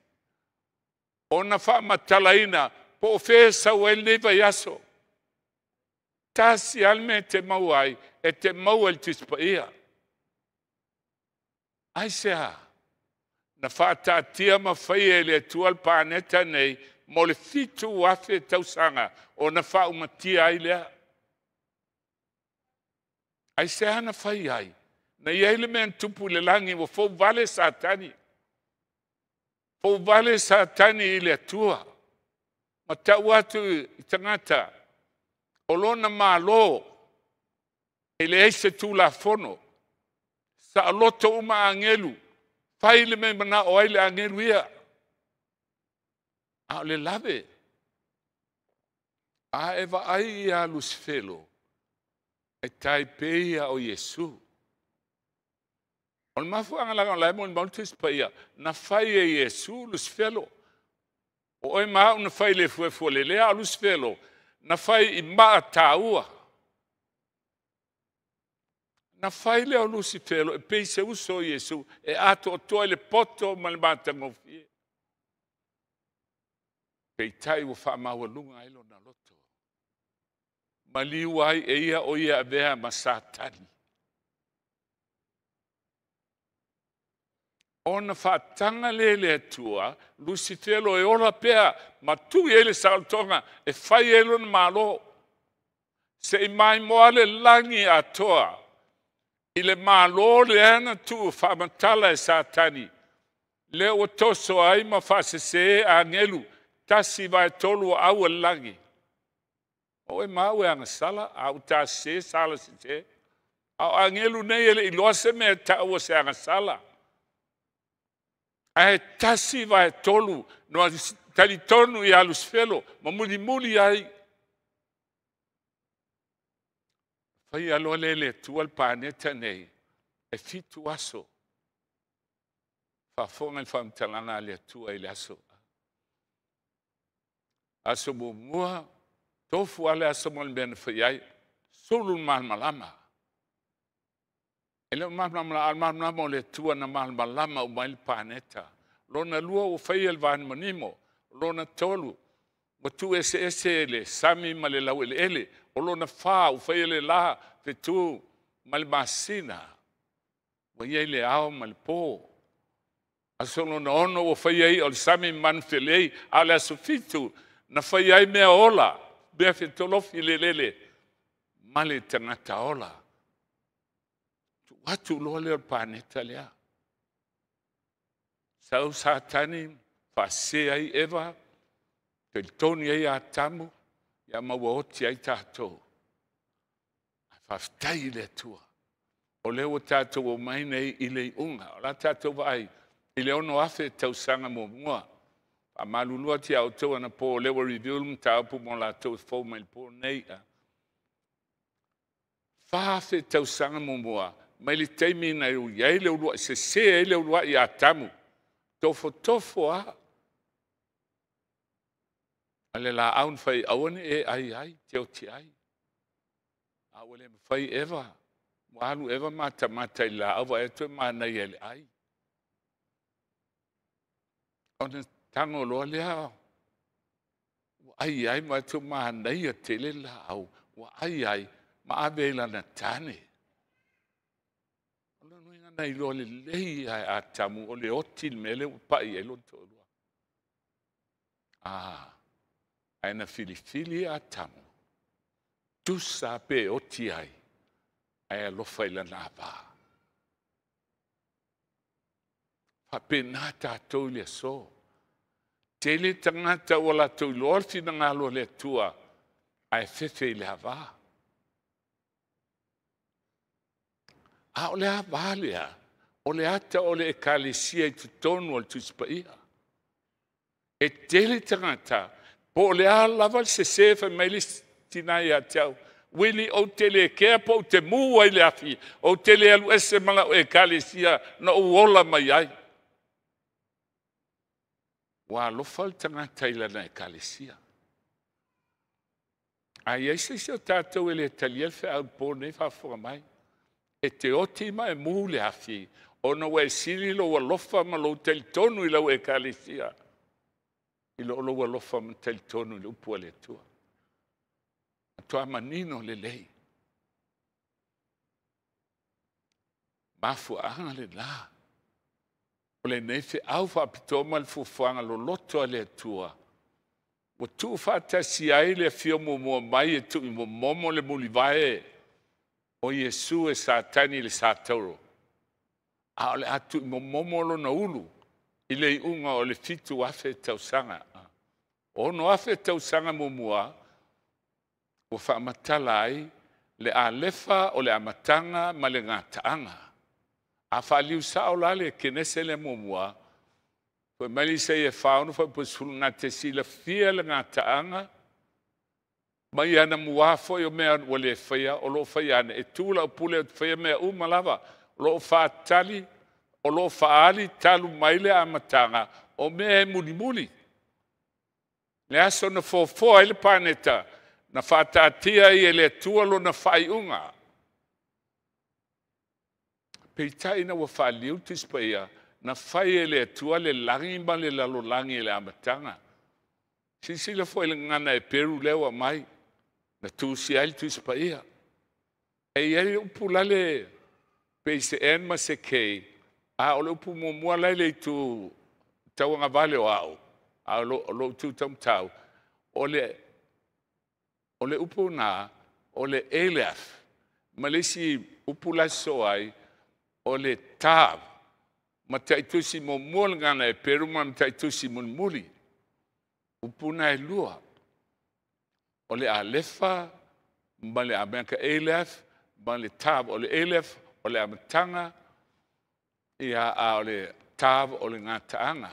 Speaker 7: ona faamatalaina po o fea e sau ai lenei vaiaso. Tasi lava le mea e te maua ai, e te maua i le Tusi Paia. Aisea? Na faataatia ma faia e le Atua le paneta nei mo le 7,000 tausaga ona faaumatia ai lea. Aisea na fai ai? Na i ai le mea na tupu i le lagi, ua fouvale Satani. Fouvale Satani i le Atua. Ma tau atu i tagata, o lona Malo e leai se tulafono. Saoloto uma agelu, fai le mea manao ai le agelu ia. A o le lave, a e vaai ia Lusifelo, e tai pei o Iesu. O le mafuaaga laga o la e molimau le Tusi Paia, na fai e Iesu Lusifelo. O oe ma au na fai le fuefue lelea, a o Lusifelo na fai i maa tāua. Na fai lea o Lusifelo e pei se uso o Iesu e atoatoa i le poto ma le matagofie. Peitai ua faamaualuga ai lona loto. Maliu ai e ia o ia avea ma Satani. Ona faataga lea e le Atua, Lusifelo e ola pea ma tui ai le saolotoga e fai ai lona Malo. Se i maimoa le lagi atoa i le Malo lea na tuu faamatala e Satani, lea ua toso ai ma faasese agelu 1/3 o au o le lagi. O oe ma au e agasala, a ua ta sese, sala sese. A o agelu nei e le iloa se mea e taua se agasala. Ae 1/3 no talitonu ia Lusifelo ma mulimuli ai. Fai aloa le le Atua le paneta nei, e 7 aso. Faafofoga i le faamatalaga a le Atua i le aso. Aso muamua, tofu ale aso mo le mea na fai ai, sulu le malamalama. E le o malamalama, a le malamalama o le Atua na malamalama uma ai le paneta. Lona lua ua faia le vanimonimo. Lona tolu, ua tuueseese le sami ma le laueleele. O lona fa ua faia le la, fetu ma le masina. Ua i ai le ao ma le po. Aso lona ono ua faia ia o le sami manufelei, a o le aso fitu na faia ai mea ola, mea fetolofi lelele ma le tagata ola. Tuu atu loa lea o le paneta lea. Sau Satani, faasese ai Eva, talitonu ai Atamu, ia ma ua oti ai tatou. Ae faafetai i le Atua, o lea ua tatou omai nei i le iuga. O la tatou vaai i le 6,000 tausaga muamua. Faamalulu atu ia outou anapo, o lea ua review le mataupu mo latou e fou mai le po nei. 4,000 tausaga muamua, mai le taimi na i ai le uluai sese ai le uluai Atamu, tofotofo lava. A le laau na fai aua ne i e ai ai, te oti ai. A ua le mafai Eva, ua alu Eva matamata i le laau, vaai atu e manaia i le ai. Ona tago loa lea, ua ai ai ma atu manaia tele le laau, ua ai ai ma ave i lana tane. O lona uiga na iloa lelei e Atamu o le oti le mea lea ua pai ai lona toalua. Ae na filifili Atamu, tusa pe oti ai, ae alofa i lana ava. Faapena tatou i le aso. Tele tagata ua latou iloa le finagalo o le Atua, ae fefe i le ava. A o le ava lea, o le ata o le ekalesia i totonu o le Tusi Paia. E tele tagata, po o le a lava le sese fai mai le tina ia te au, Wili, ou te le kea po ou te mu ai le afi, ou te le alu ese ma lau ekalesia na ou ola mai ai. Ua alofa le tagata i lana ekalesia. A i ai se isi o tatou e le talia le feau po nei faafofoga mai, e te oti ma e mu le afi, ona ua e sili lou alofa ma lou talitonu i lau ekalesia, i lo lou alofa ma talitonu i le upu a le Atua. Matua manino lelei. Mafuaaga lena. O lenei feau faapitoa ma le fuafuaga loloto a le Atua, ua tuufaatasi ai le afio muamua mai e tuuimomomo le mulivae o Iesu e Satani le Satauro. A o le a tuuimomomo lona ulu i le iuga o le 7,000 tausaga. 6,000 tausaga muamua ua faamatala ai le alefa o le amataga ma le gataaga. A faaliu sao la le Kenese lea muamua, fai mai le Isaia 46 fuaiupu 10, na te silafia le gataaga mai ana mua foi o mea ua le faia, o lo o faia ane, e tu lau pule o te faia mea uma lava, o lo o faatali, o lo o faali talu mai le amataga, o mea e mulimuli. Le aso na foafoa ai le paneta, na faataatia ai e le Atua lona faaiuga. Peitai ina ua faaliu le Tusi Paia, na fai e le Atua le lagi ma le lalolagi i le amataga. Silasila foi i le gagana Eperu lea ua aumai, na tusia ai le Tusi Paia. E i ai le upu lale pei se N ma se K, a o le upu muamua la i le itu tauagavale o au, a o lou itu taumatau, o le upu na, o le Aleph, ma le isi upu la e sosoo ai, o le Tav, ma taitusi muamua le gagana Eperu ma taitusi mulimuli. Upu na e lua, o le Alefa ma le Ameka, Aleph ma le Tav. O le Aleph o le amataga, ia, a o le Tav o le gataaga.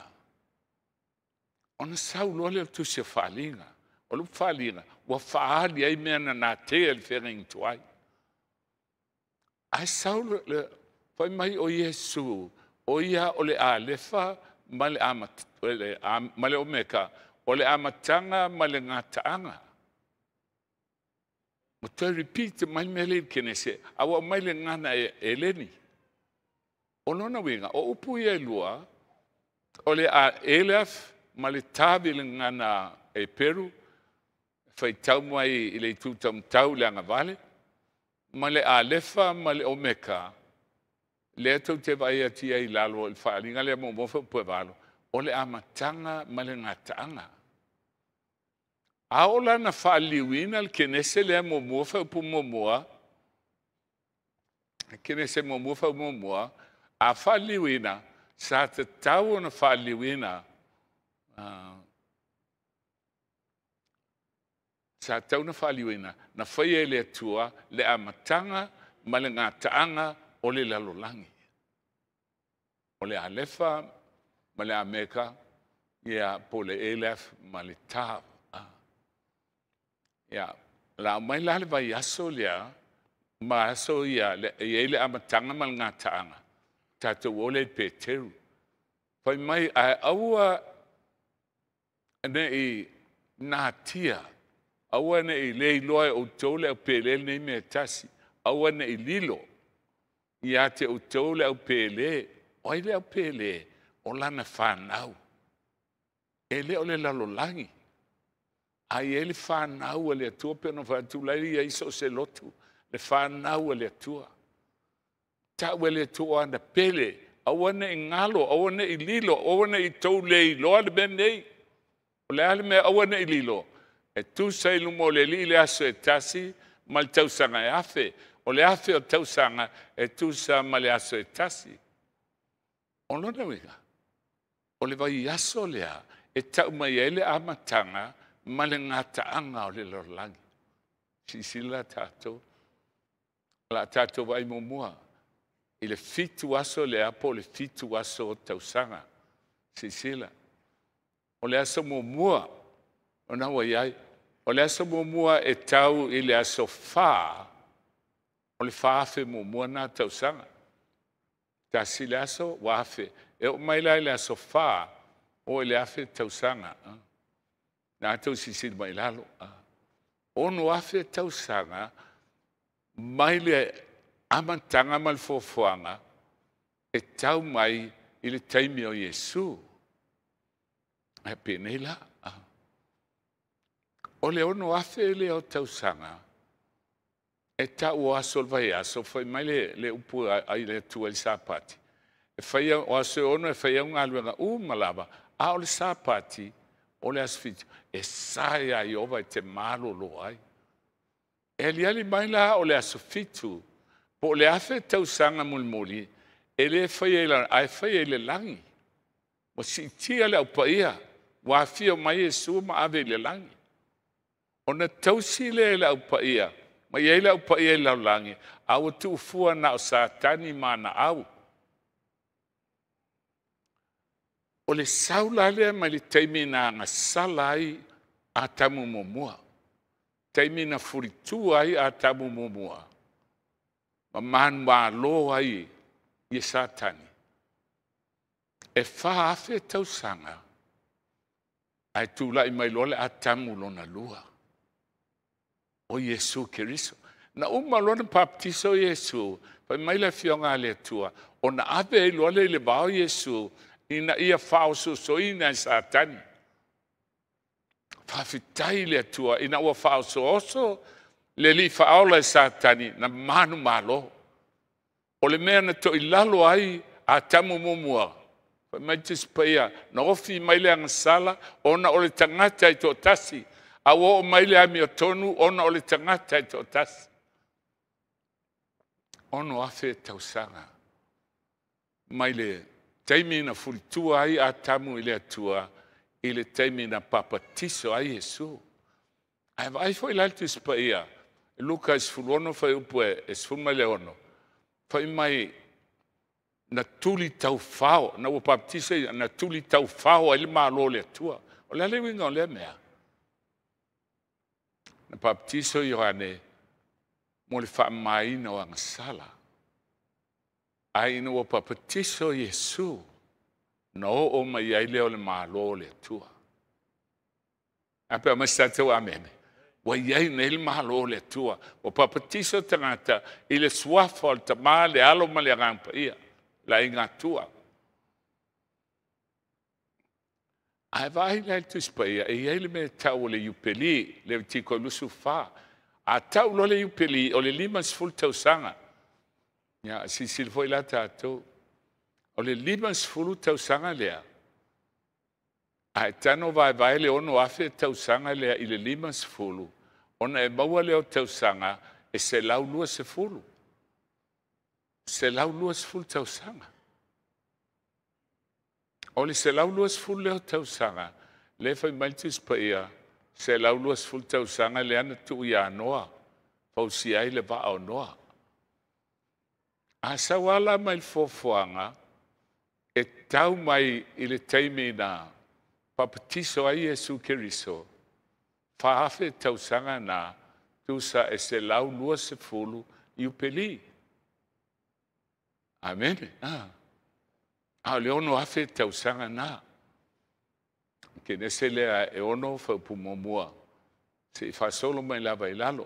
Speaker 7: Ona sau loa lea o le tusi o faaliga. O le upu faaliga, ua faali ai mea na natea i le feagaiga tuai. Ae sau le fai mai o Iesu, o ia o le Alefa ma le Omeka, O le amataga ma le gataaga. Ma toe repeat mai mea lea i le Kenese, a ua aumai le gagana Eleni. O lona uiga, o upu ia e lua, o le Aleph ma le Tav i le gagana Eperu, faitau mai i le itu taumatau i le agavale, ma le Alefa ma le Omeka, lea tou te vaai atu ai i lalo i le faaaliga lea muamua fuaiupu 8, o le amataga ma le gataaga. A oo la ina faaliliuina le Kenese lea muamua fuaiupu muamua, Kenese muamua fuaiupu muamua, a faaliliuina, sa tatau ona faaliliuina, sa tatau ona faaliliuina, na faia e le Atua le amataga ma le gataaga o le lalolagi. O le Alefa ma le Ameka, ia, po o le Aleph ma le Tav. Ia, o le a aumai la le vaiaso lea, ma aso ia, e i ai le amataga ma le gataaga, tatou o lea i Peteru. Fai mai, ae aua ne i natia, aua ne i le iloa e outou le aupēlē lenei mea e tasi, aua ne i lilo ia te outou le aupēlē. O ai le aupēlē? O lana fanau. E le o le lalolagi. A i ai le fanau a le Atua, pei ona fai atu, la e i ai so o se lotu, le fanau a le Atua. Tau e le Atua o ana pele, aua ne i galo, aua ne i lilo, aua ne i tou le iloa le mea nei. O le a le mea aua ne i lilo? E tusa i luma o le Alii le aso e tasi ma le tausaga e 1,000. O le 1,000 o tausaga e tusa ma le aso e tasi. O lona uiga, o le vaiaso lea e tau mai ai le amataga ma le gataaga o le lalolagi. Silasila tatou, o le a tatou vaai muamua i le 7 aso lea po o le 7 aso tausaga. Silasila, o le aso muamua, ona ua i ai, o le aso muamua e tau i le aso 4, o le 4,000 muamua na tausaga. Tasi le aso, ua 1,000. E oo mai la i le aso 4, o i le 1,000 tausaga. Na tou silasila mai i lalo. 6,000 tausaga mai le amataga ma le foafoaga e tau mai i le taimi o Iesu. Ae penei la. O le 6,000 lea o tausaga, e tau o aso o le vaiaso, fai mai le upu ai le Atua i le Sapati. E fai o aso e 6 e fai au galuega uma lava, a o le Sapati, o le aso 7, e sa ia Ieova e te malolo ai. E aliali mai la o le aso 7, po o le 1,000 tausaga mulimuli, e le faia i le, ae faia i le lagi. Ua siitia le aupaia, ua afio mai Iesu ma ave i le lagi. Ona tausi lea i le aupaia, ma i ai le aupaia i le lalolagi, a ua tuufua na o Satani ma ana au. O le sau la lea mai le taimi na agasala ai Atamu muamua, taimi na fulitua ai Atamu muamua, ma manumalo ai i Satani. E 4,000 tausaga, ae tulai mai loa le Atamu lona lua, o Iesu Keriso. Na uma loa na baptiso Iesu, fai mai le afioga a le Atua, ona ave ai loa le i le vao Iesu, ina ia faaosoosoina e Satani. Faafetai le Atua, ina ua faaosooso le alii faaola e Satani, na manumalo. O le mea na toilalo ai Atamu muamua, fai mai Tusi Paia, na ofi mai le agasala ona o le tagata e toatasi, a ua oo mai le amiotonu ona o le tagata e toatasi. 6,000 tausaga mai le taimi na fulitua ai Atamu i le Atua, i le taimi na papatiso ai Iesu. Ae vaai foi la le Tusi Paia, Luka 16 fuaiupu e 16, fai mai na tuli taufao, na ua baptiso ia, na tuli taufao ai le Malo o le Atua. O le a le uiga o lea mea? Na baptiso Ioane mo le faamamaina o agasala. Ae ina ua papatiso Iesu, na oo mai ai lea o le Malo o le Atua. A pe ma sa te amene. Ua iai nei le malo o le Atua. Ua papatiso tagata i le suafa o le Tama, le Alo ma le Agaga Paia. La inga tua. Ae vaai la i le Tusi Paia, e i ai le mea e tau o le Iupeli, Levitiko 24. A tau loa le Iupeli, o le 50 tausaga. Ia, silasila foi la tatou. O le 50 tausaga lea, a e tano vaevae le 6,000 tausaga lea i le 50, ona e maua lea o tausaga e 120. 120 tausaga. O le 120 lea o tausaga, lea fai mai le Tusi Paia, 120 tausaga lea na tuu ia Noa, fausia ai le vaa o Noa. A sau ala mai le foafoaga, e tau mai i le taimi na papatiso ai Iesu Keriso, 4,000 tausaga na, tusa e 120 Iupeli. Amene. A o le 6,000 tausaga na. Kenese lea e ono whaupu muamua. Se i whasolo mai lava i lalo.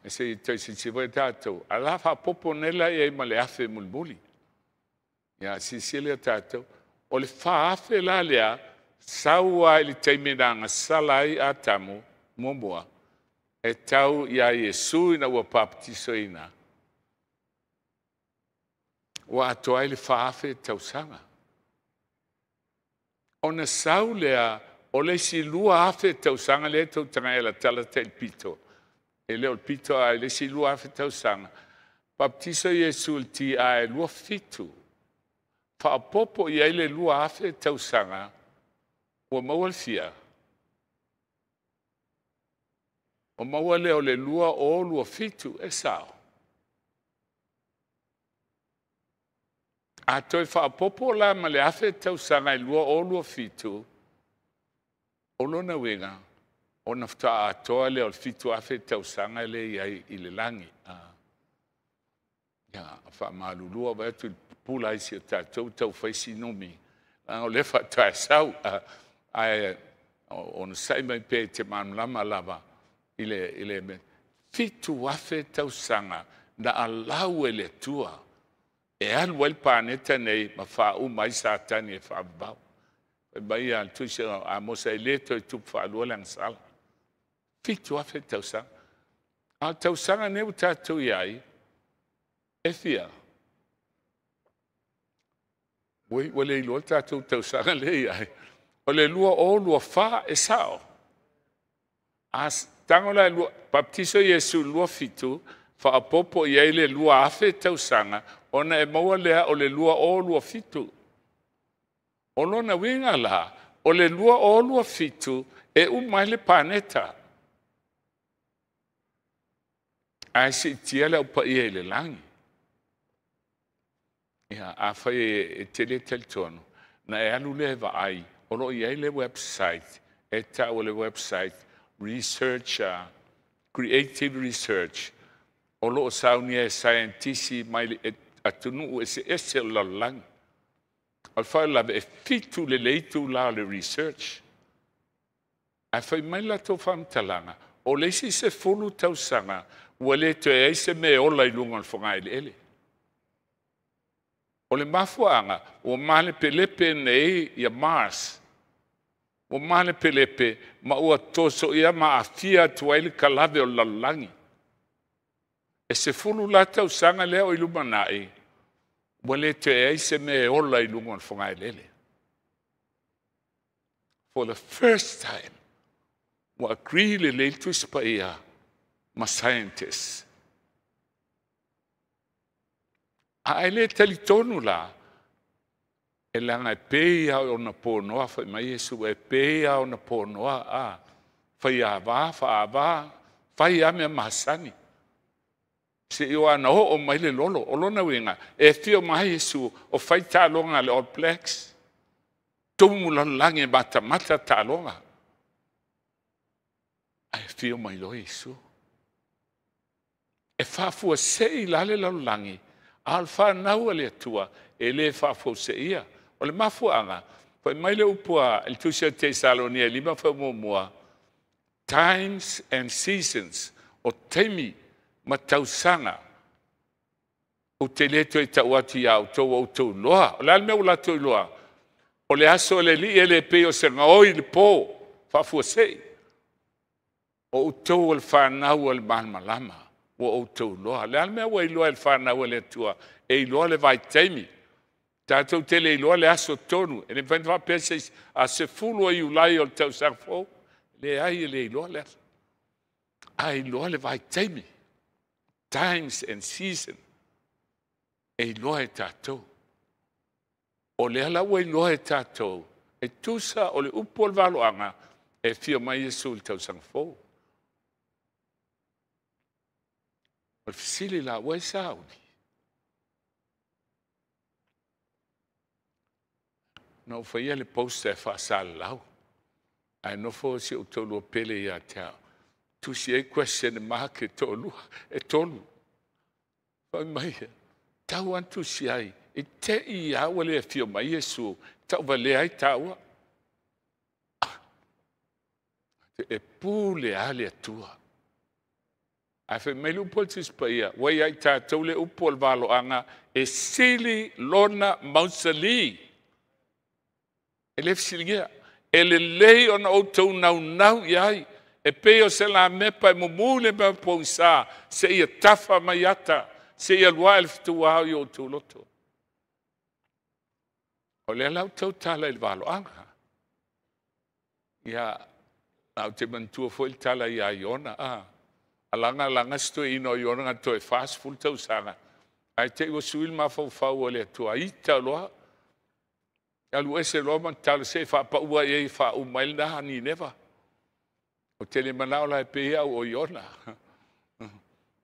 Speaker 7: E se i tau sinsiwa e tātou. A la whapopo nela i ei ma le afe mulimuli. Ia, sisi lea tātou. O le 4,000 la lea, saua i le taimi na ngasala ai Atamu muamua. E tau ia Iesu ina ua papatisoina. Ua atoa ai le 4,000 tausaga. Ona sau lea, o le isi 2,000 tausaga lea tau tagae la tala te pito. E le o le pito a le isi 2,000 tausaga. Baptiso Iesu le ti a e 27. Whaapopo i ai le 2,000 tausaga, ua maua le fia. O maua lea o le 2027 e sao. A toe whaapopo la ma le 1,000 tausaga i 2027, o lona uiga, ona whata atoa lea o le 7,000 tausaga le i ai i le langi. Ia, whaamalulua vai atu i pula isi o tātou tau whaisi numi. O le whatae sau, ae ona sai mai pe te manulama lava i le me. 7,000 tausaga na alau e le Atua. E alu ai le paneta nei ma whaau mai Satani e whaavavau. Mai a le tusi a Mosa e le toe tupu whaalua le angasala. 7,000 tausaga. A tausaga nei ua tātou i ai, e fia. Ui, ua le iloa le tātou tausaga le i ai. O le 2024 e sao. A tango la baptiso Iesu 27, whaapopo i ai le 2,000 tausaga, ona e maua lea o le 2027. O lona uiga la, o le 2027 e umai le paneta. Ae siitia le au paia i le langi. Ia, a whai e tele talitonu, na e alu le vaai, o lo i ai le website, e tau le website, research, creative research, o lo o saunia e scientisi mai le atunuu e se ese o lalolagi. O le whaelave e 7 le leitu la le research. Ae whai mai latou whamtalanga, o le isi se fulu tausaga, ua le toe ai se mea ola i lunga o le whangaeleele. O le mafuaanga, ua malepelepe nei ia Mars. Ua malepelepe ma ua toso ia ma afia atu ai le kalave o le lalolagi. E se fulu la tausaga lea o i lumanai, ua le toe ai se mea e ola i lunga o le whangaeleele. For the first time, ua agree le le Tusi Paia ma scientists. A e le talitonu la, e langa e pei a ona pōnoa, whai mai Iesu, e pei a ona pōnoa, a whai a wā, wha a wā, whai a mea mahasani. Se i o ana o mai le lolo, o lona uiga, e whio mai Iesu, o whai tālonga le All Blacks, tumu lalolagi e matamata tālonga. Ae whio mai loa Iesu. E whaafua se i lale lalolagi, a o le whanau a le Atua, e le whaafua se ia. O le mafuaanga, Fai mai le upu a le tusi a Tesalonia 5 faamuamua, times and seasons, o taimi ma tausaga, ou te le toe tau atu iā outou ua outou iloa. O le a le mea ua latou iloa? O le aso o le Alii e le pei o se gaoi i le po faafuasei. O outou o le fanau a le malamalama, ua outou iloa. O le a le mea ua iloa e le fanau a le Atua? E iloa le vaitaimi. Tatou te le iloa le aso tonu. E le mafai ona faapea se isi, a 10 o Iulai o le tausaga fou. Leai, e le iloa le aso. Ae iloa le vaitaimi. Times and season. E iloa e tatou. O lea la ua iloa e tatou, e tusa o le upu o le valoaga, e fia mai Iesu i le tausaga fou. O le fesili la, ua e sauni? Na ou faia le poster e faasalalau, ae nofo si ou toalua pele ia te au. Tusi ai question mark e toalua, e tolu. Fai mai, tau lava tusi ai, i te i lava ua le afio mai Iesu, tauvalea ai tāua. E pule lava le Atua. Ae fai mai le upu a le Tusi Paia, ua ia i tatou le upu o le valoaga e sili lona mausali. E le fesiligia. E lelei ona outou naunau i ai, e pei o se lamepa e mumu le mea pogisa, seia tafa mai ata, seia luae le fetuao i outou loto. O lea la ua tau tala i le valoaga. Ia, ou te manatua foi le tala ia Iona, alaga alaga si toeaina o Iona na toe 40 tausaga, ae te i ua sui le mafaufau o le Atua, ita loa, alu ese loa ma tatalo se i faapaua i ai e faauma ai lena Nineva. O te le manao la e pei au o Iona.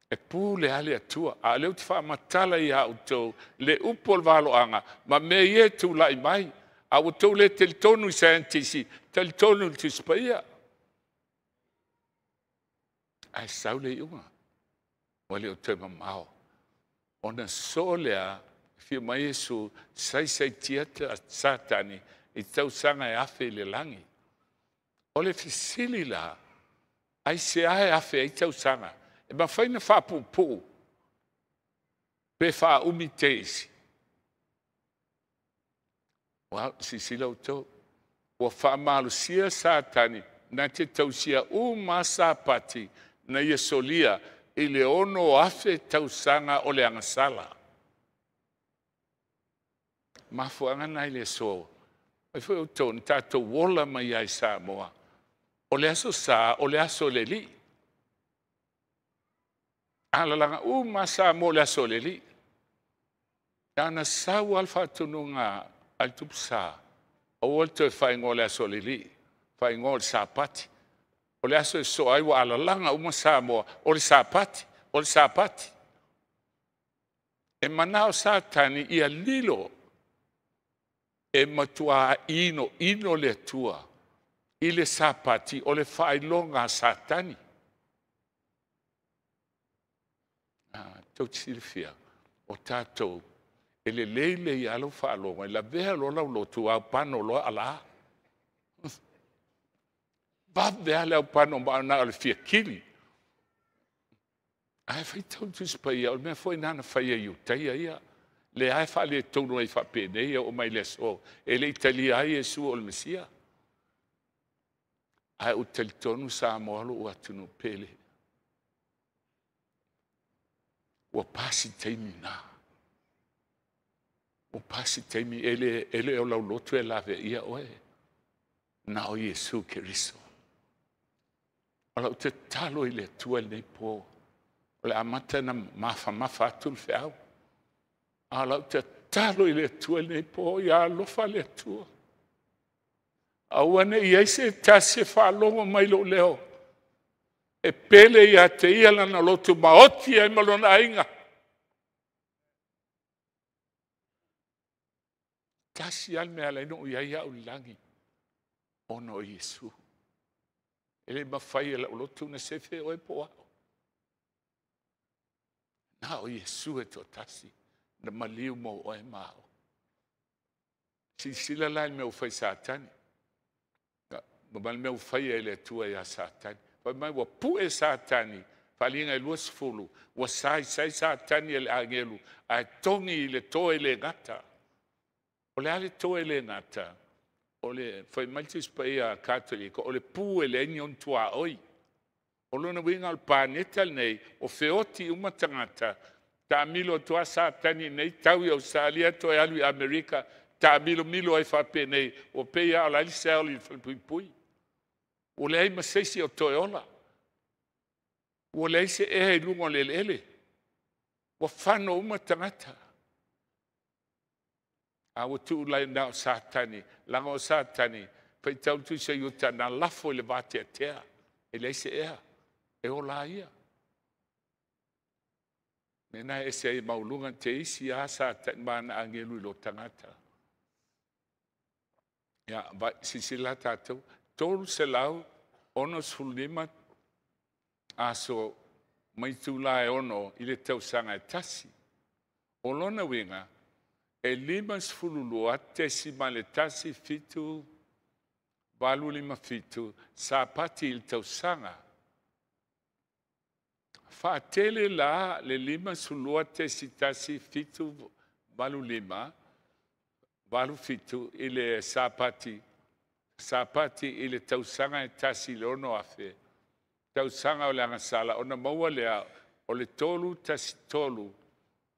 Speaker 7: E pule lava le Atua, a o lea ou te faamatala ia outou le upu o le valoaga ma mea ia e tulai mai. A ua outou le talitonu i saienitisi, talitonu i le Tusi Paia. Ae sau le iuga, ua le o toe mamao. Ona sosoo lea, fia mai Iesu, saisaitia Satani i tausaga e 1,000 i le lagi. O le fesili la, aisea e 1,000 ai tausaga? E mafai ona faapuupuu pe faaumi teisi. Ua silasila outou, ua faamalosia Satani na te tausia uma Sapati na ia solia i le 6,000 tausaga o le agasala. Mafuaaga na i le aso. Ai foi outou, na tatou ola mai ai Samoa. O le aso sa, o le aso le alii. Alalaga uma Samoa o le aso le alii. Ana sau lava le faatonuga a le tupu sa, aua le toe faaigoa o le aso le alii, faaigoa o le Sapati. O le aso e soa ai ua alalaga uma Samoa, o le Sapati, o le Sapati. E manao Satani ia lilo e matua ino ino le Atua i le Sapati o le faailoga a Satani. Tou te silafia, o tatou, e lelei le ia lau faalogo, e lavea loa lau lotu, aupano loa ala. Vave lava le aupano ma na o le fiakili. Ae faitau le Tusi Paia, o le mea foi na faia i Iutaia ia. Lea e faaletonu ai faapenei e oo mai le aso, e le i talia ai Iesu o le Mesia. Ae ou talitonu Samoa lou atunuu pele. Ua pasi taimi na. Ua pasi taimi e le o lau lotu e lave ia oe. Na o Iesu Keriso. O lau tatalo i le Atua lenei po. O le amata na mafamafa atu le feau. A lau tatalo i le Atua lenei po, ia alofa le Atua. Aua ne i ai se tasi e faalogo mai lou leo. E pele ia te ia lana lotu maoti ai ma lona aiga. Tasi lava le mea ala ai na ou i ai au i le lagi, ona o Iesu. E le mafai e lau lotu na sefe oe po o au. Na o Iesu e toatasi, na maliu mo oe ma au. Silasila la i le mea ua fai Satani. Ma le mea ua faia e le Atua ia Satani. Fai mai ua pue Satani, faaaliga e 20, ua saisai Satani e le agelu ae togi i le toe le gata. O le a le toe le gata? O le, fai mai le Tusi Paia a Katoliko, o le pu e leai ni ona tuaoi. O lona uiga o le paneta lenei, o feoti uma tagata, taamilo atu lava Satani nei, tau i Ausetalia toe alu i Amerika, taamilomilo ai faapenei, ua pei lava o la e i le cell i le falepuipui. Ua leai ma se isi o toe ola. Ua leai se ea i luga o le eleele. Ua fano uma tagata. A ua tuu la na o Satani, leaga o Satani, faitau le tusi a Iuta, na lafo i le vateatea, e leai se ea, e ola ia. Mea na e ese ai maualuga te isi a Satani ma ana agelu i lo tagata. Ia, vai, silasila tatou, 365 aso mai itulā e 6 i le tausaga e tasi. O lona uiga, e 52.17857 sapati i le tausaga. Faatele la le 52.1785 87 i le sapati, sapati i le tausaga e tasi i le 6,000, tausaga o le agasala, ona maua lea o le 313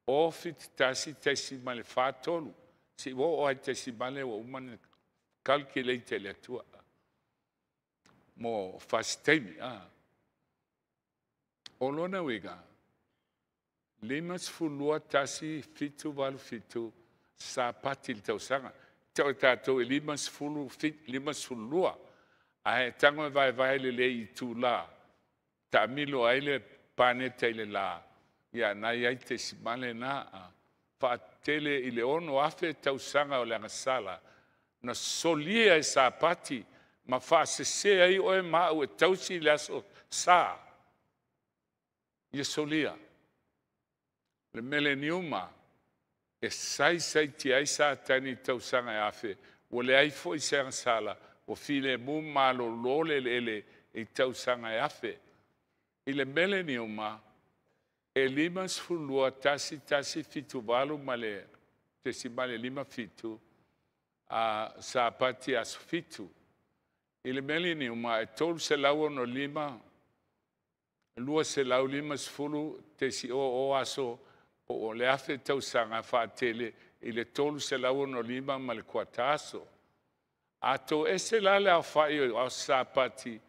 Speaker 7: o 71.43. Se i ua oo lava i le tesimale ua uma ona calculate e le Atua mo fasitaimi. O lona uiga, 52.1787 sapati i le tausaga. Tau e tatou e 52, ae tago e vaevae lelei i itulā, taamilo ai le paneta i le lā, ia na i ai tesimale na, faatele i le 6,000 tausaga o le agasala, na solia e sapati ma faasese ai oe ma au e tausi le aso sa. Ia solia. Le meleniuma e saisaitia ai Satani i tausaga e 1,000, ua leai foi se agasala, ua filemu malolo le eleele i tausaga e 1,000. I le meleniuma, e 52.1178 ma le tesimale 57 a sapati aso 7. I le meleniuma, e 365 250 tesi o aso po o le 1,000 tausaga faatele i le 365 ma le kuata aso. A toese la le aofai o aso sapati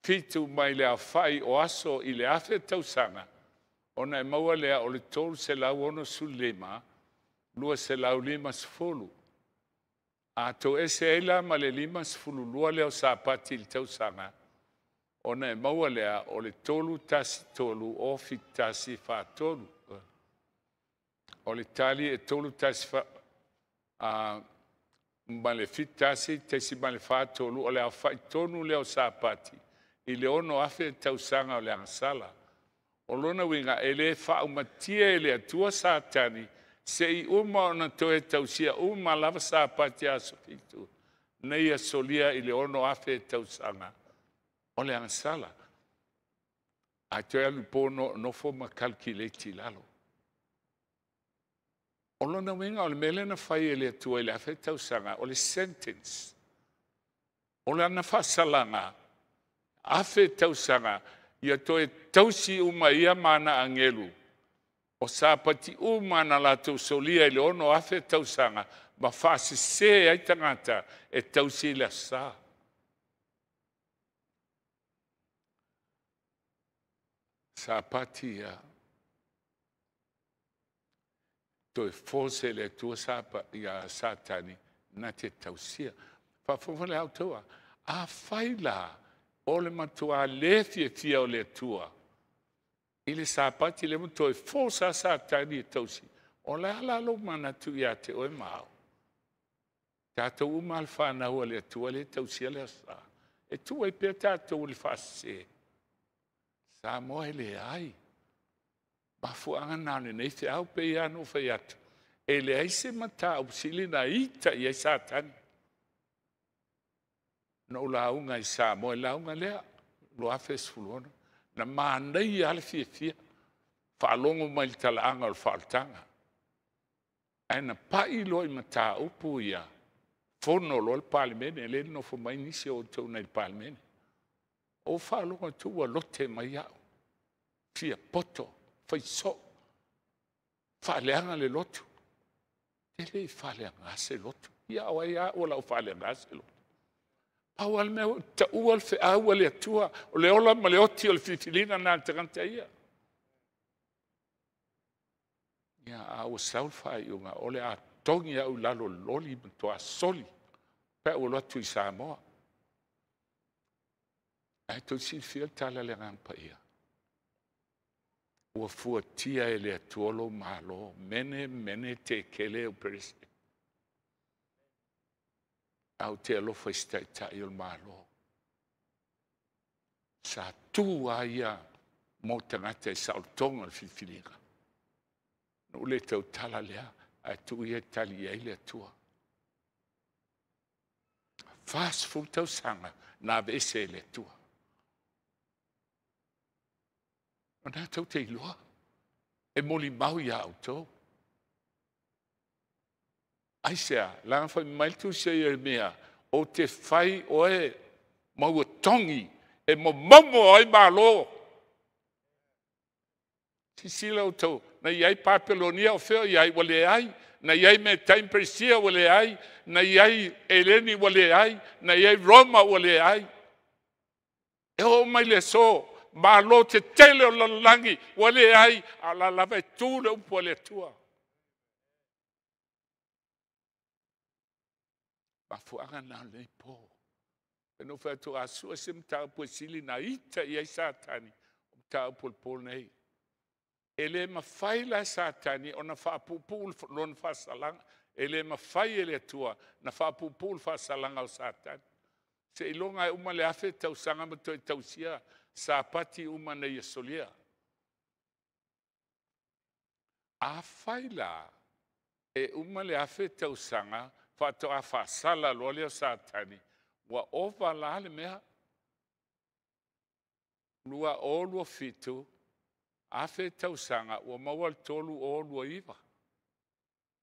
Speaker 7: 7 mai le aofai o aso i le 1,000 tausaga, ona e maua lea o le 365 250. A toese ai la ma le 52 lea o sapati i le tausaga, ona e maua lea o le 313 o 71 43. O le tali e 31 ma le 71 tesi ma le 43 o le aofai tonu lea o sapati i le 6,000 tausaga o le agasala. O lona uiga e le faaumatia e le Atua Satani se i uma ona toe tausia uma lava sapati aso 7 nei ia solia i le 6,000 tausaga o le agasala. Ae toe alu po nofo ma calculate i lalo. O lona uiga o le mea lea na fai e le Atua i le 1,000 tausaga, o le sentence. O lana faasalaga, 1,000 tausaga, ia toe tausi uma ia ma ana agelu. O sapati uma na latou solia i le 6,000 tausaga, ma faasese ai tagata e tausi i le aso sa. Sapati ia toe force e le Atua ia Satani na te tausia. Faafofoga le autua. A fai la o le matua le fiafia o le Atua i le sapati le toe force a Satani e tausi, o le a la lou manatu ia te oe ma au? Tatou uma le whanau a le Atua le tausia le aso sa. E tuu ai pea tatou le faasese. Samoa e leai. Mafuaaga na o lenei feau pe ia no fai atu. E leai se mataupu sili na ita i ai Satani. Na ou lauga i Samoa, i lauga lea, 2016, na manaia lava le fiafia, faalogo mai i le talaaga o le faaolataga. Ae na pai loa i mataupu ia, fono loa le Palemene, lea e nonofo mai nisi o outou nei i le Palemene. Ou faalogo atu ua lote mai au, fia poto, fai soo, faaleaga le lotu. E le i faaleaga se lotu. Ia o ai lava au o le a ou faaleaga se lotu. Pau lava le mea ua taua le feau a le Atua, o le ola ma le oti o le filifiliga lena a le tagata ia. Ia, a ua sau le faaiuga, o le a togi au i lalo o le loli matua soli pe a ou alu atu i Samoa. Ae tou silafia le tala a le Agaga Paia, ua fuatia e le Atua lou malo, mene, mene, tekele o perese. Ae ou te alofa i se taitai o le Malo. Sa tu lava ia mo tagata i saolotoga o le filifiliga. Na ou le tautala lea, ae tuu ia e tali i ai le Atua. 40 tausaga na aveese e le Atua. O lena tou te iloa, e molimau ia outou. Aisea? Leaga fai mai le tusi a Ieremia, ou te fai oe ma ua togi e momomo ai Malo. Silasila outou, na i ai Papelonia o fea o i ai, ua leai. Na i ai Metai ma Peresia, ua leai. Na i ai Eleni, ua leai. Na i ai Roma, ua leai. E oo mai le aso, Malo tetele o le lalolagi, ua leai, a o la lava e tu le upu a le Atua. Mafuaaga na o lenei po. E na ou fai atu, a sue se mataupu e sili na ita i ai Satani, o mataupu o le po lenei. E le mafai la e Satani ona faapuupuu lona faasalaga. E le mafai e le Atua na faapuupuu le faasalaga o Satani. Seiloga e uma le 1000 tausaga ma toe tausia sapati uma na ia solia. Afai la e uma le 1000 tausaga faatoa faasala loa lea o Satani, ua ova la le mea. 2027, 1000 tausaga, ua maua le 3029.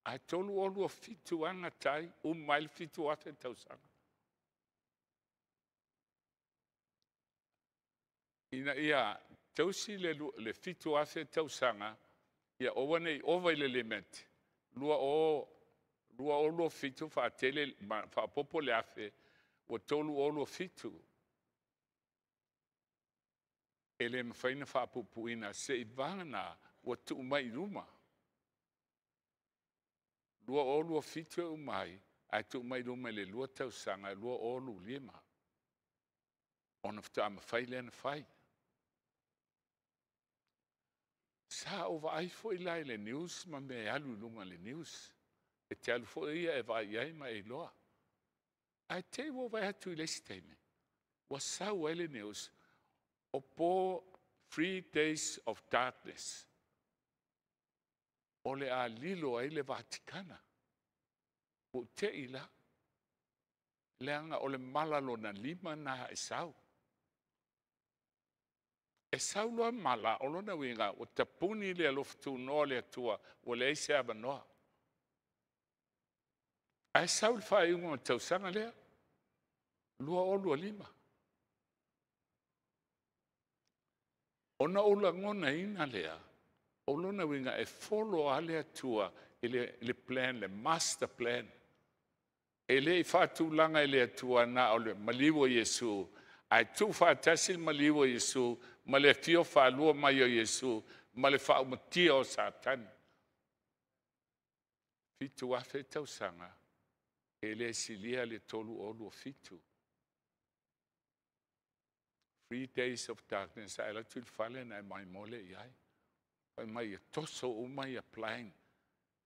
Speaker 7: Ae 3027 lava gatai, uma ai le 7000 tausaga. Ina ia tausi le 7000 tausaga, ia aua ne i ova i le limiti, 2027 faatele, faaopoopo le 1000, ua 3027. E le mafai ona faapuupuuina seiavagana ua tuu mai i luma. 2027 e uma ai, ae tuu mai i luma i le 2 tausaga, 2025. Ona faatoa mafai lea ona fai. Sa ou vaai foi la i le news ma mea e alu i luga o le news. E te alu foi ia e vaai i ai ma e iloa. Ae te i ua ou vaai atu i le isi taimi, ua sau ai le news, o po 3 days of darkness, o le a lilo ai le Vatikana. Ua ou te i la, leaga o le mala lona 5 na e sau. E sau loa mala, o lona uiga, ua tapuni le alofa tunoa o le Atua, ua leai se avanoa. Ae sau le faaiuga o le tausaga lea, 2025. Ona ou lagonaina lea, o lona uiga e follow lava le Atua i le plan, le master plan. E le i faatulaga e le Atua na o le maliu o Iesu, ae tuufaatasi le maliu o Iesu ma le afio faalua mai o Iesu ma le faaumatia o Satani. 7000 tausaga e le silia le 3027. 3 days of darkness, ae alu atu i le fale na e maimole i ai. Fai mai e toso uma ia plane,